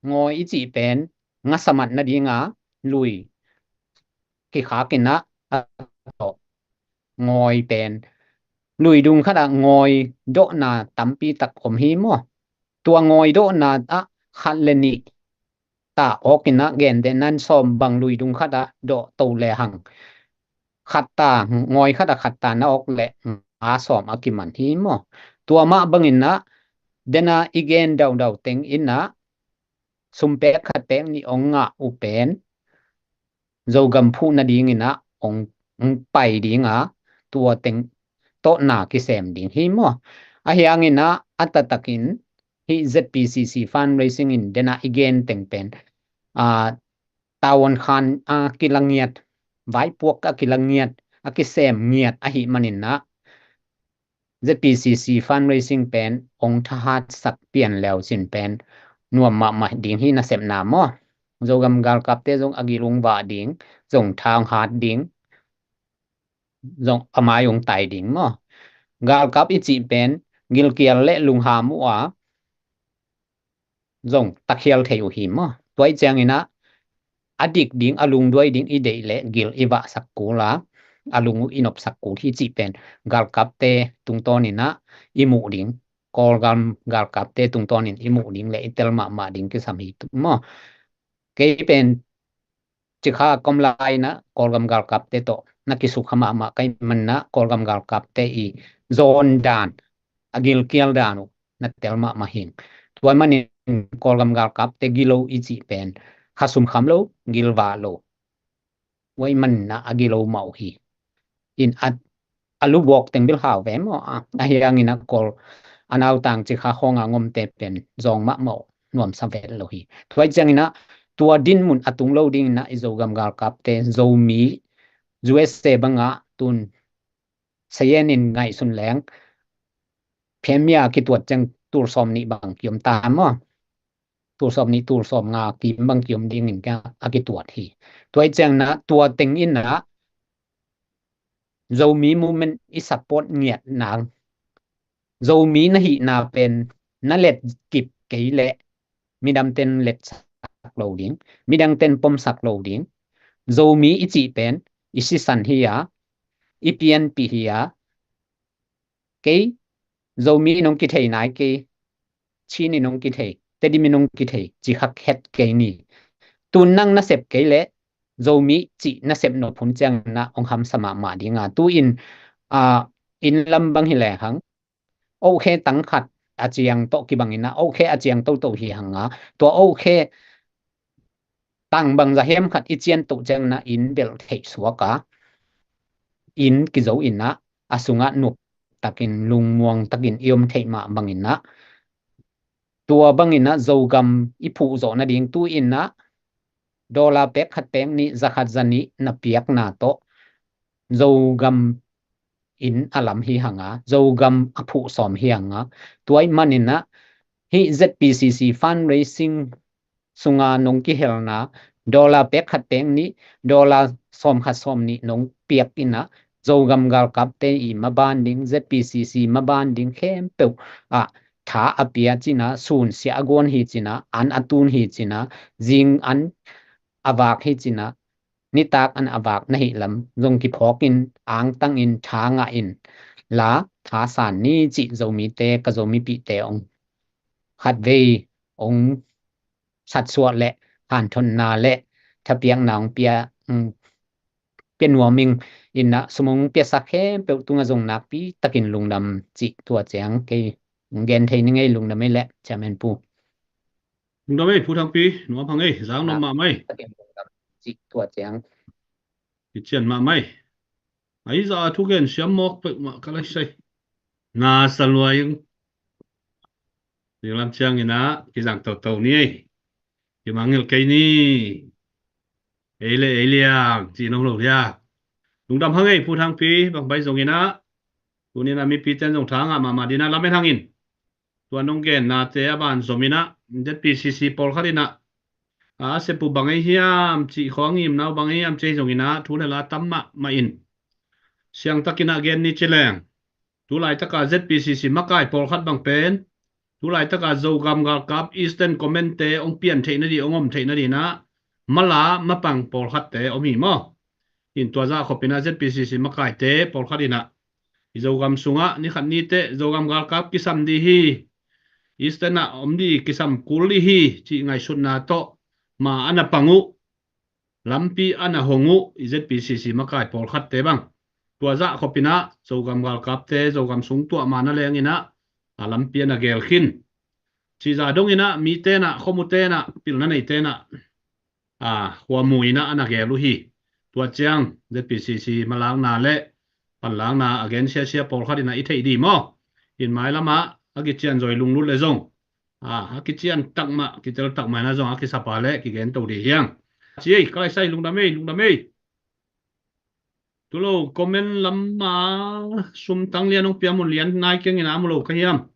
ngawi i cih pen ngasamat nading a lui kikhak in ah a tawh ngawi pen, lui dung khat ah ngawi dawhna tampi tak om hi maw. Tua ngawi dawhna ah khat le nih ta awk in ah, gentehna in sawm bang lui dung khat ah dawh to le hang, khat ta, ngawi khat ah khat ta na awk leh nga sawm a kiman hi maw. Tua mah bangin ah, den ah i gen daudau teng in ah sum pek khat pek nih ong ngah uh pen Zogam phuh nading in ah ong, ong pai ding a, tua teng tawh na kisem ding hi maw. Ahi hangin ah a taktakin hih ZPCC Fundraising in den ah i gen teng pen, ah, tavuan khan a kila ngiat, vaipuak a kila ngiat, a kisem ngiat ahih manin ah ZPCC Fundraising pen ong thahatsak pian leu cin pen nuam mahmah ding hi, nasepna maw. Zogam galkapte zong a gil ung vah ding, zong tha ong hat ding, zong a mai ung tai ding maw. Galkap i cih pen gilkial le lungham uh a, zong takhial thei uh hi maw. Tua ih ciangin ah a dik ding, a lungduai ding i deih leh gil i vahsak kul a, a lung uh i nopsak kul hi cih pen galkapte tungtawnin ah i muh ding, Kawlgam galkapte tungtawnin i muh ding le i tel mahmah ding kisam hi maw. Kei pen Cikha ka om lai-in ah Kawlgam galkapte tawh na kisukha mahmah ka hih manin ah Kawlgam galkapte i zawn dan, a gilkial dan uh na tel mahmah hing. Tua manin Kawlgam galkapte gilo i cih pen khasum kham lo, gilvah lo, tua ih manin ah a gilo mah uh hi. In a, a lubuak teng bel hau ve maw. A, ahi hangin ah Kawl a nautang Cikha khawng a ngomte pen zawng mahmah uh, nuamsa vet lo hi. Tua ih ciangin ah tua dinmun a tung lo dingin ah i Zogam galkapte, Zomi USA bangah tun sayen in ngaihsun leng, Pyongyang kituat ciang tul sawm nih bang kiom ta maw. Tul sawm nih, tul sawm nga kim bang kiom dingin ka, a kituat hi. Tua ih ciangin ah tua teng in ah Zomi movement i support ngiat nang, Zomi na hihna pen na let kip kei leh midangten letsak lo ding, midangten pomsak lo ding. Zomi i cih pen i sisan hi a, i pianpih hi a, kei Zomi in hong kithei nai kei, Chin in hong kithei, Tedim in hong kithei, cih kha het kei ni. Tun nang na sep kei leh Zomi cih na sep nop hun ciangin ah hong hamsa mahmah ding a. Tu-in, ah, inn lam bang hi lehang, okkhe tang khat a ciang tawh kibangin ah, okkhe a ciang toto hi hang a, tua okkhe tang bangzah hiam khat i cian toh ciangin ah inn belh theih suak a, inn kizo in ah a sungah nup takin, lungmuang takin i om theih mah bangin ah, tua bangin ah Zogam i phuh zawh nading tu-in ah dollar pek khat pek nih, za khat za nih na piakna tawh Zogam in a lam hi hang a, Zogam a phuh sawm hi hang a. Tua ih manin ah hih ZPCC fundraising sunga nong kihelna dollar pek khat pek nih, dollar sawmkhat sawmnih nong piak in ah, Zogam galkapte i maban ding, Z P C C maban ding khempeuh ah tha a pia cin ah, sunsia a guan hi cin ah, an a tun hi cin ah, zing an a vak hi cin ah, nitak an a vak na hih lam zong kiphawk in, angtang in, tha ngah in la, tha san ni cih Zomite, ka Zomipihte ong khatvei ong satsuah le hanthotna le thapiakna ong pia, um, pia nuam ing. In ah sum ong piasak khempeuh tungah zong nakpi takin lungdam cih tua ciang kei gen thei ning ei. Lungdam ei le, Chairman Pu. Lungdam ei, Pu Thangpi, nuam hang ei, zang nuam mahmah ei. Takin lungdam cih tua ciang. Kician mahmah ei. Ahi zah a thugen siam mawk peuhmah ka lai sai. Na sa lua ing. Ning lam ciangin ah kizang toto ni ei. Kimangngilh kei ni. Ei le ei liang, ci nong lo liang. Lungdam hang ei, Pu Thangpi, bang bai zongin ah. Tunin ah mipite in zong tha ngah mahmah ding ah lamen hangin. Tua nong gennate a ban zom in ah, Z P C C pawlkhat in ah, a sepu bang ei hiam, cih khawng ngimnau bang ei hiam, cih zongin ah, thu le la tam mahmah in. Siangtakin ah gen ni ci leng. Tulaitaka Z P C C makai pawlkhat bang pen, tulaitaka Zogam galkap Eastern Command-te ong pian theih nading, ong om theih nading ah, mala mapang pawlkhatte om hi maw. In tua zah khopin ah Z P C C makaite pawlkhat in ah, i Zogam sungah ni khat ni teh Zogam galkap kisam ding hi, Eastern ah om ding kisam kul ding hi, cih ngaihsutna tawh ma a na pang uh, lampi a na hong uh, i Z P C C makai pawlkhatte bang. Tua zah khopin ah Zogam galkapte, Zogam sung tuah ma na leng in ah, a lampi a na gel khin. Cih zah dongin ah, mite in ah, khua mute in ah, pilna neite in ah, a, khua mu in ah a na gel uh hi. Tua ciang Z P C C malakna le panlakna a gen siasia pawlkhat in ah i theih ding maw. In mailam ah a kician zaw i lunglut le zong, a, a kician takmah, kitel takmah in ah zong a kisapa le kigen to ding hi hang. Ci ei, ka lai sai, lungdam ei, lungdam ei. Tulo comment lam ah sum tang lian ong pia mun lian nai keng in ah mu lo ka hiam.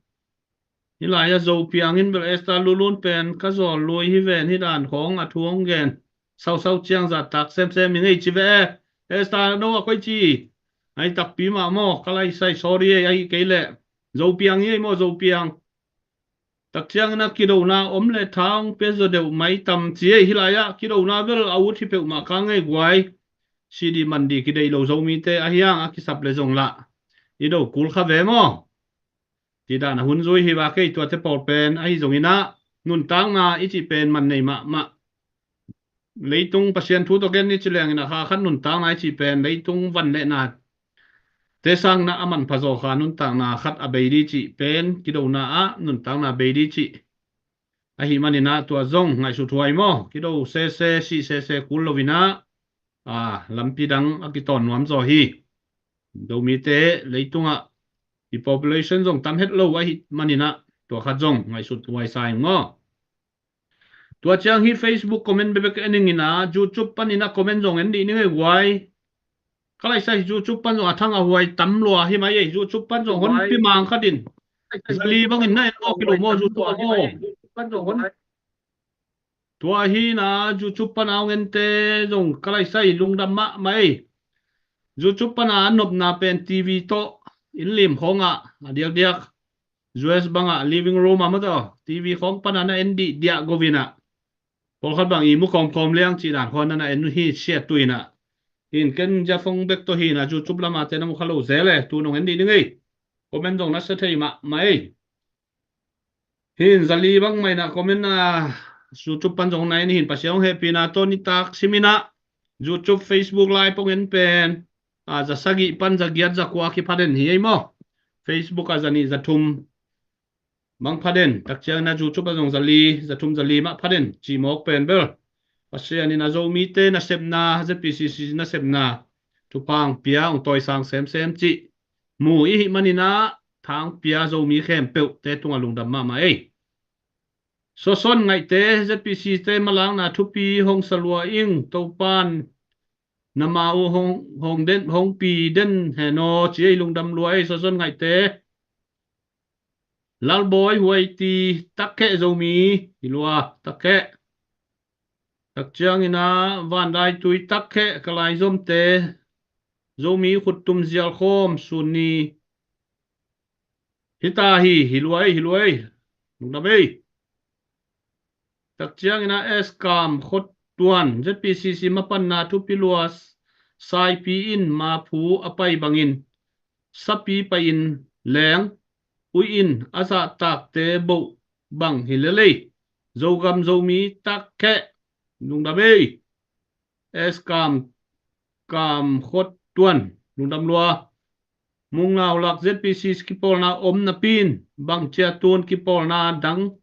Hih lai ah Zo Piang in bel Esther Lulun pen ka zawl lui hi ven, hih dan khawng a thu ong gen sausau ciang zahtak semsem ing ei ci ve e. Esther no a koi ci. Ahi takpi mah maw, ka lai sai, sorry ei, ahi kei leh. Zo Piang hi ei maw, Zo Piang. Tak ciangin ah kidona om le tha ong pia zaw deuh mai tam ci ei. Hih lai ah kidona bel a ut hi peuhmah ka ngei guai. Sidi man ding kideih lo Zomite ahi hang, a kisap le zong lah i do kul kha ve maw. Cih dan a hun zui hi vak ei. Tuate pawl pen ahi zongin ah nuntakna i cih pen man nei mahmah. Leitung Pasian thu tawh gen ni ci leng in ah, kha khat nuntakna i cih pen leitung van le na te sangin ah a manpha zaw kha nuntakna khat a bei ding cih pen, kidona ah nuntakna bei ding cih ahi manin ah tua zong ngaihsut huai maw. Kido sese, sih sese kul lo in ah, a, lampi dang a kitawn nuam zaw hi. Zomite leitungah i population zong tam het lo ahi manin ah tua khat zong ngaihsut huai sa ing maw. Tua ciang hih Facebook comment bekbek en ing in ah, YouTube panin ah comment zong en dih ning ei guai. Ka lai sai, YouTube pan zong a thang a huai tam lua hi mai ei. YouTube pan zong hon pi mang khat in, zali bangin na en maw, kilo maw, YouTube a maw. Tua hi in ah, YouTube pan a ong ente zong ka lai sai, lungdam mahmah ei. YouTube pan a a nopna pen TV tawh inn lim khawngah a diakdiak, U S bangah living room ah maw, tua TV khawng pan a na en dih diah go in ah. Pawlkhat bang i mu kawmkawm liang cih dan khawng na na en hi sia tu in ah. In ken Jafong bek tawh hi in ah, YouTube lam ah te na mu kha lo zel e, tu nong en dih ning ei. Comment zong na sia thei mahmah ei. Hin zali bang mai na comment a, YouTube pan zong na en hin, Pasian hong hehpihna tawh nitak sim in ah, YouTube, Facebook Live hong en pen, a, za sagih pan za giat za kua kipha den hi ei maw. Facebook a za nih za thum bang pha den, tak ciang in ah YouTube a zong za li, za thum za li mah pha den, cih mawk pen bel Pasian in a Zomite nasepna, ZPCC nasepna thupha hong pia, hong tawisang semsem cih mu i hih manin ah, tha hong pia Zomi khempeuhte tungah lungdam mahmah ei. Sawsawn Ngaihte, ZPCC te malakna thupi hong sa lua ing, Topa'n na ma uh hong, hong den, hong pi den hen aw, ci ei. Lungdam lua ei, Sawsawn Ngaihte. Lalbawi Huaiti, takheh Zomi, hi lua, takheh. Tak ciangin ah vanlai tui tak kheh ka laizomte Zomi khuttum zialkhawm sun ni hita hi, hi luai, hi luai. Lungdam ei. Tak ciangin ah S Kam Khot Tuan, Z P C C mapanna thupi lua saipi in maphu a pai bangin sapi pai in leng ui in a zahtakte boh bang hi lelei. Zogam Zomi tak kheh. Lungdam ei. S Kam, Kam Khot Tuan, lungdam lua. Mung Nau Lak, Z P C C kipawlna om napi in bang cia tun kipawlna dang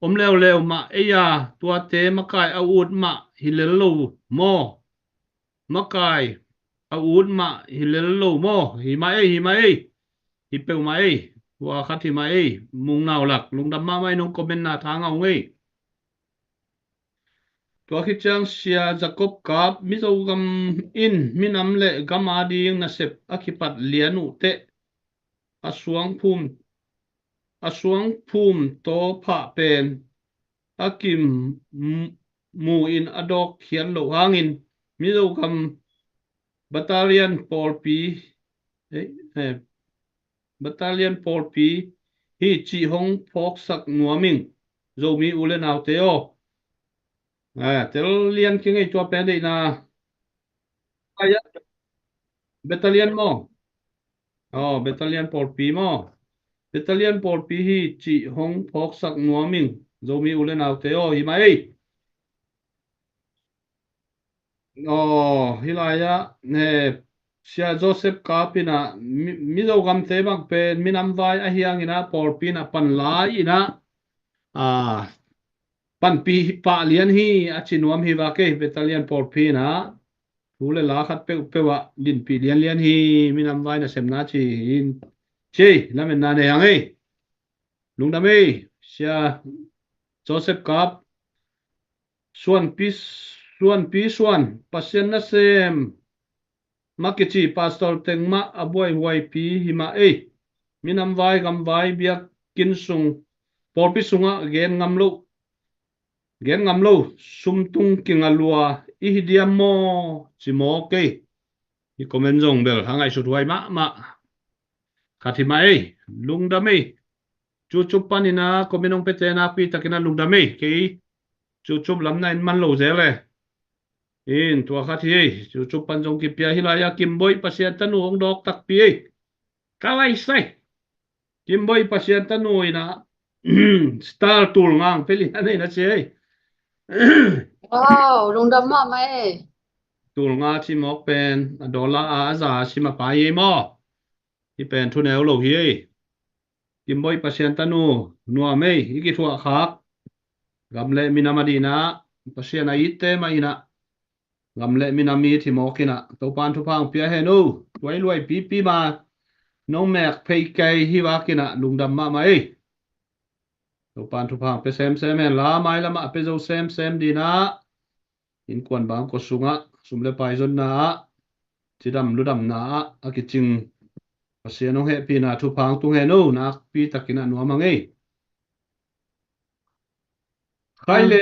om leuleu mah ei a, tuate makai a ut mah hi lel lo maw? Makai a ut mah hi lel lo maw? Hi mah ei, hi mah ei. Hi peuhmah ei. Tua khat hi mah ei. Mung Nau Lak, lungdam mahmah ei, nong comment na tha ngau ngei. Tua khit ciang Sia Jacob Kap, Mizo gam in minam le gam ading nasep a kipat lian uh teh a suang phum, a suang phum taw phah pen a kim mu in a dawk khiat loh hangin Mizo gam battalion pawlpi, eh, eh, battalion pawlpi hi cih hong phawksak nuam ing, Zomi u le naute aw. Ah, tel lian kingei tua pen deihna. Ai, battalion maw? Oh, battalion pawlpi maw? Battalion pawlpi hi cih hong phawksak nuam ing, Zomi u le naute aw, hi mah ei. Aw, hi lai ah, he, Sia Joseph Kap in ah, Mi-, Mizo gamte bang pen minam vai a hiang in ah, pawlpi in ah pan lai in ah, ah, panpih pah lian hi a ci nuam hi vak ei, battalion pawlpi in ah thu le la khat peuhpeuh ah dinpih lianlian hi, minam vai nasepna ci hi in, ci ei, lametna nei hang ei. Lungdam ei, Sia Joseph Kap. Suanpi, Suanpi Suan, Pasian nasem ma kici pastor teng mah a buaihuaipi hi mah ei. Minam vai, gam vai, biakinn sung, pawlpi sungah gen ngam lo, gen ngam lo, sumtung kinga lua i hi diam maw, ci mawk ei. Hi comment zong bel a ngaihsut huai mahmah khat hi mah ei. Lungdam ei. Cucup panin ah comment hong piate nakpi takin ah lungdam ei. Kei Cucup lam na in man lo zel e. In tua khat hi ei. Cucup pan zong kipia hi lai ah, Kimboih Pasian tanu hong dawk takpi ei. Ka lai sai. Kimboih Pasian tanu in ah star tul nga hong pia lian ei na ci ei. Wow, lungdam mahmah ei. Tul nga ci mawk pen a dollar a, a za a sim a pai ei maw? Hi pen thuneu lo hi ei. Kimboih Pasian tanu, nuam ei, i kithuah khak gam le minam a dihna, Pasian a itte mah in ah gam le minam it hi mawk in ah, Topan thupha hong pia hen o. Tua i luai pipi ma nong mek phei kei hi vak in ah lungdam mahmah ei. Topan thupha hong pia semsem hen la, mailam ah a pia zo semsem dih in ah, innkuan bangkua sungah sum le pai zonna ah, cidam ludamna ah a kicing Pasian hong hehpihna thupha hong tung hen o, nakpi takin ah nuam hang ei. Khai le,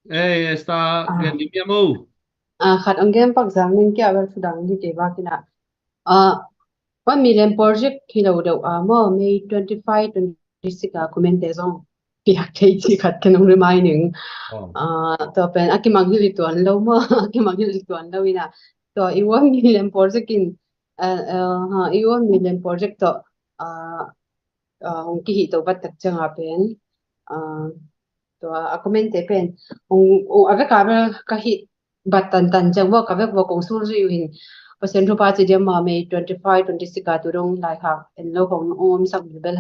eh, Esther, gen dim hiam o? Ah, khat hong gen pak zang ning, kia bel thudang hi kei vak in ah. Ah, One Million Project hi lo deuh a maw, May twenty five, twenty six a comment te zong piak thei ci khat ken hong remind ning. Ah, tua pen a kimang hi li tuan lo maw, a kimang hi li tuan lo in ah. Tua i One Million Project in, ah, ah, ha, i One Million Project tawh, ah, ah, hong kihih to vat tak ciang a pen, ah, tua a comment te pen hong, hong a vek a bel ka hih bat tantan ciang vua ka vek vua kong sul zui uh hin, Pasian thupha ci diam maw, May twenty five, twenty six a tu dong lai hang en lo hong om sak bel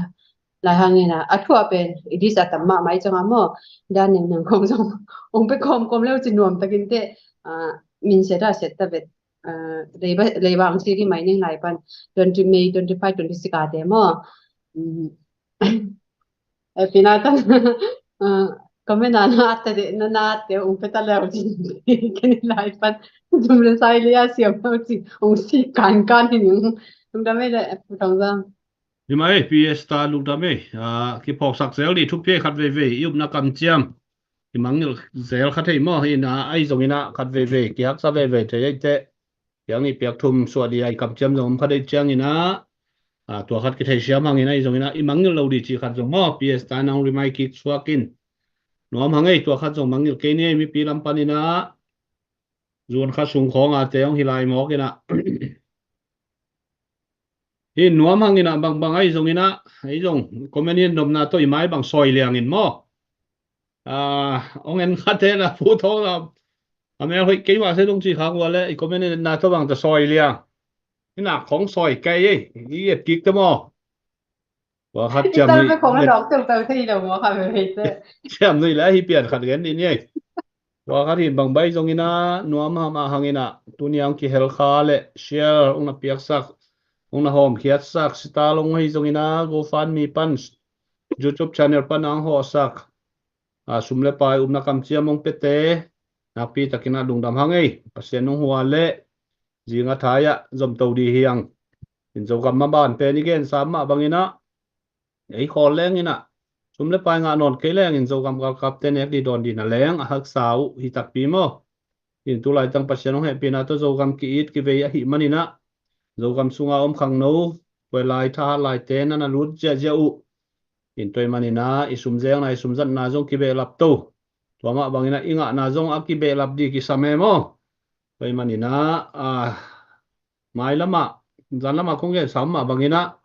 lai hang in ah, a thu a pen i dis a tam mahmah i ciang a maw, dan neng neng kong zong hong pe kawmkawm leu ci nuam takin teh, ah, min set a set ta vet, ah, lei ba, lei bang ci ki mai ning lai pan twenty May twenty five, twenty six a te maw. Eh, pina tan, ah, comment a na at te, na, na at te, ung pe ta leu cin. Kini lai pan, zum le sai le a siam lo cin, ung si kan kan hi ning. Ung dam ei le, Pu Thang Zang. Hi mah ei, P S ta lungdam ei. Ah, kiphawksak zel dih thupi khat veivei, i upna kamciam. i mangngilh zel kha thei maw? Hi in ah, ahi zongin ah khat veivei kihaksa veivei thei ahih teh, piak nih piak thum suah ding a i kamciam zong om kha deih ciangin ah, a, tua khat kithei siam hangin ahi zongin ah i mangngilh lo ding cih khat zong maw, P S ta in ah hong remind kik suak in. Nuam hang ei, tua khat zong mangngilh kei ni ei, mipi lam panin ah zuan kha sung khawng a te hong hi lai mawk in ah. Hi nuam hangin ah, bangbang ahi zongin ah, ahi zong comment in nopna tawh i mai bang sawi liangin maw? A, hong en kha te na pu thawng a, a mel hoih kei mah se dong ci khak ua le, i comment in na tawh bang ta sawi liang. Hi nak khong sawi kei ei, i et kik te maw? Tua khat ciam nui, khong a dawk teu teu thei lo maw kha ve ve te. Ciam nui le hi pian khat gen dih ni ei. Tua khat hin bang bai zongin ah, nuam hamah hangin ah, tuni a hong kihel kha le share hong na piaksak, hong na hawmkhiatsak, sital hong hei zongin ah, GoFundMe pan, YouTube channel pan a hong hawhsak, a, sum le pai upna kamciam hong piate nakpi takin ah lungdam hang ei. Pasian hong hua le zing a thai ah zomto dih hi hang. In Zogam maban pen i gen sam mah bangin ah, ei khawl lengin ah, sum le pai ngah nawn kei lengin Zogam galkapte nek dih dawn dih na leng a haksa uh hi takpi maw? In tu laitang Pasian hong hehpihna tawh Zogam ki-it kivei ahih manin ah, Zogam sunga om khangno, kue lai thahat laite na na lut ziahziah uh. In tua ahih manin ah i sum zengna, i sum zatna zong kibehlap to. Tua mah bangin ah i ngahna zong a kibehlap dih kisam e maw? Tua ahih manin ah, a, mailamah, zanlamah kong gen sam mah bangin ah,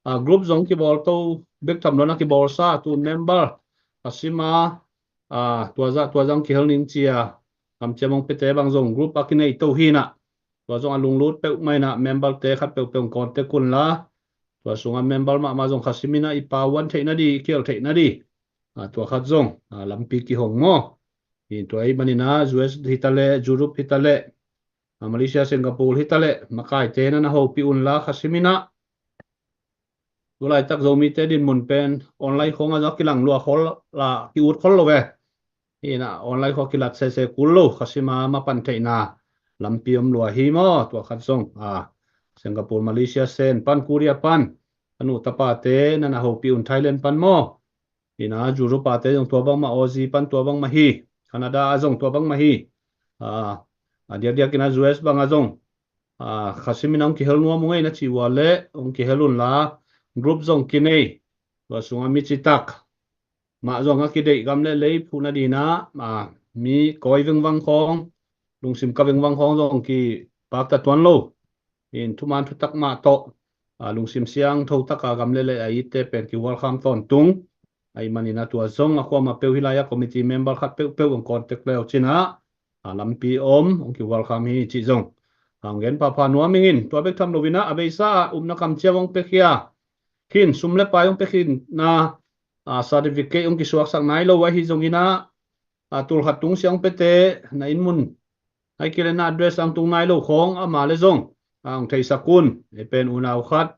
a, group zong kibawl to, bek tham lo in ah kibawlsa, tu member a sim a, a, tua zah, tua zah hong kihel ning ci a kamciam hong piate bang zong group a kinei to hi in ah. Tua zong a lunglut peuhmah in ah member te khat peuhpeuh hong contact un la. Tua sungah member mahmah zong khasim in ah i pauan theih nading, i kial theih nading, a, tua khat zong, a, lampi kihong maw? Hi tua ahih manin ah U S hi ta leh, Europe hi ta leh, a, Malaysia, Singapore hi ta leh, makaite na na hopih un la khasim in ah. Tu laitak Zomite dinmun pen online khawng ah zong a kilang lua khol la, ki-ut khol lo ve. Hi in ah online khawng kilat sese kul lo, khasim a mapan theihna lampi om lua hi maw? Tua khat zong, a, Singapore, Malaysia sen pan, Korea pan, a, nu tapate na na hopih un, Thailand pan maw? Hi in ah Europe pate zong tua bangmah, Aussie pan tua bangmah hi, Canada ah zong tua bangmah hi. A, a diakdiak in ah U S bang ah zong, a, khasim in ah hong kihel nuam ung ei na cih ua leh hong kihel un la, group zong kinei. Tua sungah mi citak mah zong a kideih, gam le lei phuh nading in ah, a, mi kawi vengvang khawng, lungsim ka vengvang khawng zong kipakta tuan lo. In thuman thutak mah tawh, a, lungsim siangtho tak a gam le lei a itte pen kihualkham tawntung. Ahih manin ah tua zong a kuamah peuh hi lai a committee member khat peuhpeuh hong contact le uh cin ah, a, lampi om, hong kihualkham hi cih zong hong gen phapha nuam ing in. Tua bek tham lo in ah, a beisa ah upna kamciam hong piakhia khin, sum le pai hong piakhinna, a, certificate hong kisuaksak nai lo ahi zongin ah, a, tulkhat tungsiah hong piate na inn mun, ahih kei leh na address ah hong tung nai lo khawng ama le zong, a, hong theisak un. Ei pen unau khat,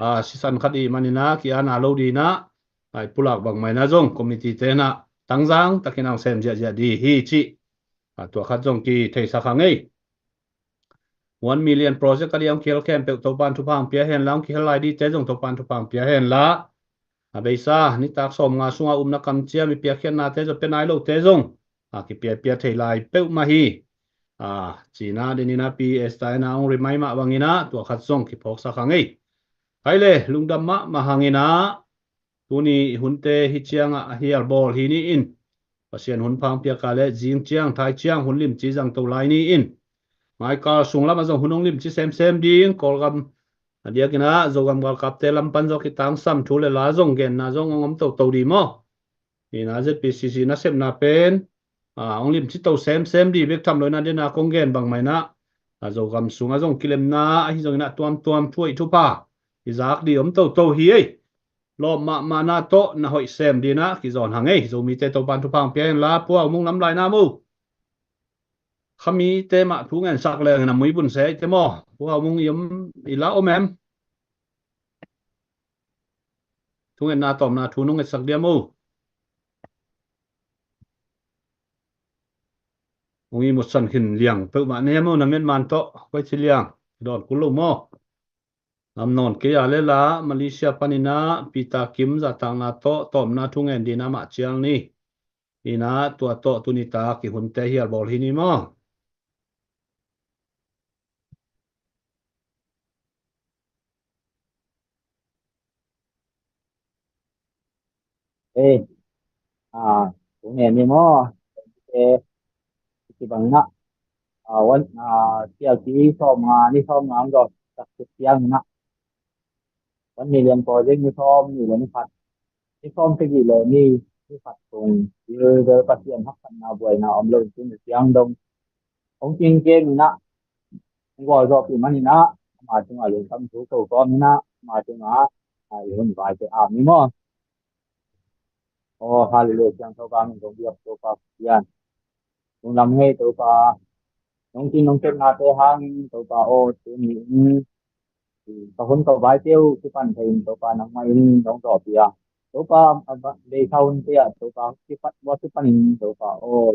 a, sisan khat i hih manin ah ki-ana lo ding in ah, a, i pulak bangmah in ah zong committee te in ah tangzang takin ah hong sem ziahziah ding hi cih, a, tua khat zong kitheisak hang ei. One million project a ding a hong kihel khempeuh Topa'n thupha hong pia hen la, hong kihel lai dingte zong Topa'n thupha hong pia hen la. A beisa nitak sawmnga sungah upna kamciam i piakkhiatnate zong, pia nai lote zong, a, kipiapia thei lai peuhmah hi. A, cihna dingin ah P S ta in ah hong remind mah bangin ah tua khat zong kiphawksak hang ei. Hai le, lungdam mahmah hangin ah, tuni i hunte hih ciangah a hial bawl hi ni in. Pasian hun pha hong piak a leh zing ciang, thai ciang hun limci zangto lai ni in. Maikal sung lamah zong hun hong limci semsem ding, Kawlgam a diakin ah Zogam galkapte lam pan zong kitangsam thu le la zong genna zong hong om toto ding maw? Hi in ah Z P C C nasepna pen, a, hong limci to semsem ding bek tham lo in ah, den a kong gen bangmah in ah, a, Zogam sungah zong kilemna ahi zongin ah tuamtuam thu hoih thupha i zak ding om toto hi ei. Lawp mahmahna tawh na hoih sem ding in ah kizawn hang ei. Zomite Topa'n thupha hong pia hen la, Pu Hau Mung lam lai nam uh. Khamite mah thu ngensak leng in a mui bun se ei te maw? Pu Hau Mung i om, i la om em? Thungetna tawpna thu nong ngetsak diam uh? Hong i mutsan khin liang peuhmah ne maw, na metman tawh koi ci liang, dawn kul lo maw? Lam nawn kei a le la, Malaysia panin ah Peter Kim zahtakna tawh tawpna thu ngen ding in ah mah cial ni. Hi na, tua tawh tuni tak i hunte hial bawl hi ni maw? Ei, a, tu ne ni maw? Te, kibang na. A, wan, a, sial ki sawm nga, ni sawm nga ang dawh tak siang na. Wan ni lian pawl ding ni sawm ni le ni khat. Ni sawm sagih le ni, ni khat sung. Bil bel Pasian haksatna buaina om lo in tun siang dong. Hong king kem in ah, hong gualzawhpih man in ah, ama tungah lungkham thu ko kawm in ah, ama tungah, a, i hun vaite ap ni maw? Aw, halleluiah, siangtho bang in kong biak Topa Pasian. Nung lam ngei Topa, nong kin nong sepnate hangin Topa aw, tuni in ka hun ka vaite uh kipan thei in Topa nangmah in nong zawhpih a. Topa, a, a, deihsa hunte ah Topa kipat ua kipan in Topa aw,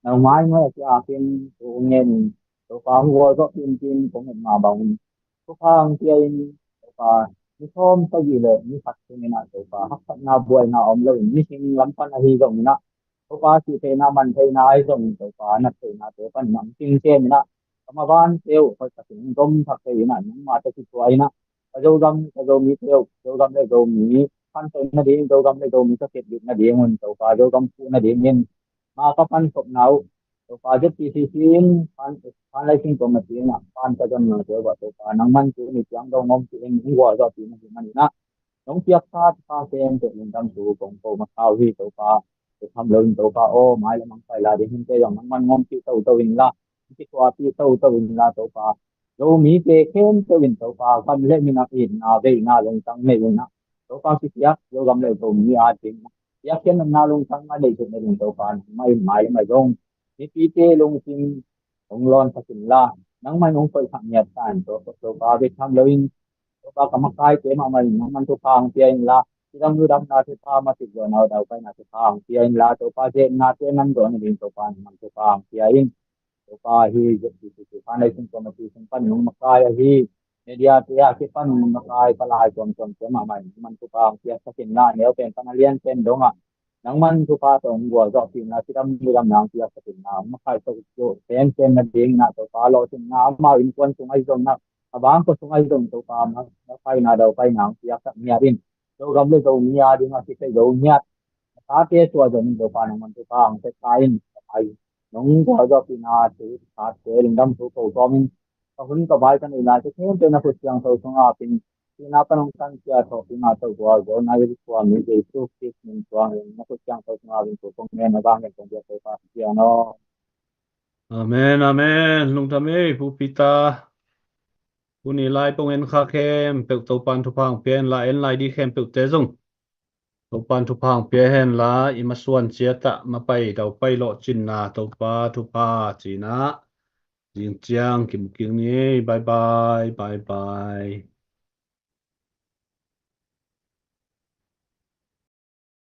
nau maimai a ki-akin thu hong ngen in Topa hong gualzawhpih in tin kong et mah bangin thupha hong pia in Topa, ni sawm sagih le ni khat sung in ah Topa haksatna buaina om lo in mihing lam pan ahi zong in ah Topa sih theihna man theihna ahi zong in Topa nat theihnate pan in ah hong king kem in ah ka mavante uh hoih takin hong zom thak thei in ah nangmah tawh kituah in ah ka Zogam, ka Zomite uh, Zogam le Zomi phantoh nading, Zogam le Zomi ka kep dik nading un Topa Zogam phuh nadingin ma ka pan khopna uh Topa Z P C C in pan, pan laising committee in ah pan ka zonnate uh ah Topa nangman tuni ciang dong om ci in hong gualzawhpih na hi man in ah nong piaksa thupha khempeuh lungdam thu kong ko masa uh hi Topa. Bek tham loin Topa aw, mailam hong pai lai ding hunte zong nangman hong ompih toto inla, hong kithuahpih toto inla Topa, Zomite khempeuh in Topa gam le min a itna veina lungtang nei in ah Topa kisiat Zogam le Zomi a ding piakkhiatna lungtang a neih theih nading Topa nangmah in mailam ah zong mipite lungsim hong lawnsak inla, nangmah in hong koihsak ngiat ta in Topa, Topa bek tham loin Topa ka makaite mahmah in nangman thupha hong pia inla, cidam ludamna thupha, masik zawhna uh daupaina thupha hong pia inla, Topa zepnate nan zawh nading Topa nangman thupha hong pia in. Topa hi Z P C C Foundation Committee sung pan nong makai ahi media te a kipan nong makai palai tuamtuam te mahmah in nangman thupha hong piaksak inla, neu pen pan a lian pen dongah nangman thupha tawh hong gualzawhpih inla, cidam ludamna hong piaksak inla, hong makai tawh penpen nading in ah Topa lawhcinna amau innkuan sung ahi zong in ah a bangkua sung ahi zong Topa ma, mapaina daupaina hong piaksak ngiat in, Zogam le Zomi a ding a kisai zo ngiat a tate suah zong in Topa nangman thupha hong pia ta in, a, nong gualzawhpihna thu tate lungdam thu ko kawm in ka hun ka vai ka neih laite khempeuh na khut siangtho sungah ap in, sihna pan hong tankhia thawhpihna tawh gualzawhna i khuami Jesu Khrist min suang in na khut siangtho sungah ap in thu kong ngen a bang in kong biak Topa Pasian aw. Amen, amen. Lungdam ei, Pu Peter. Tuni lai pong en kha khempeuh Topa'n thupha hong pia inla, en lai ding khempeuhte zong Topa'n thupha hong pia henla, i masuan ciat ah mapai daupai lawhcinna Topa thupha ci-in ah zing ciang kimu kik ni. Bye bye, bye bye.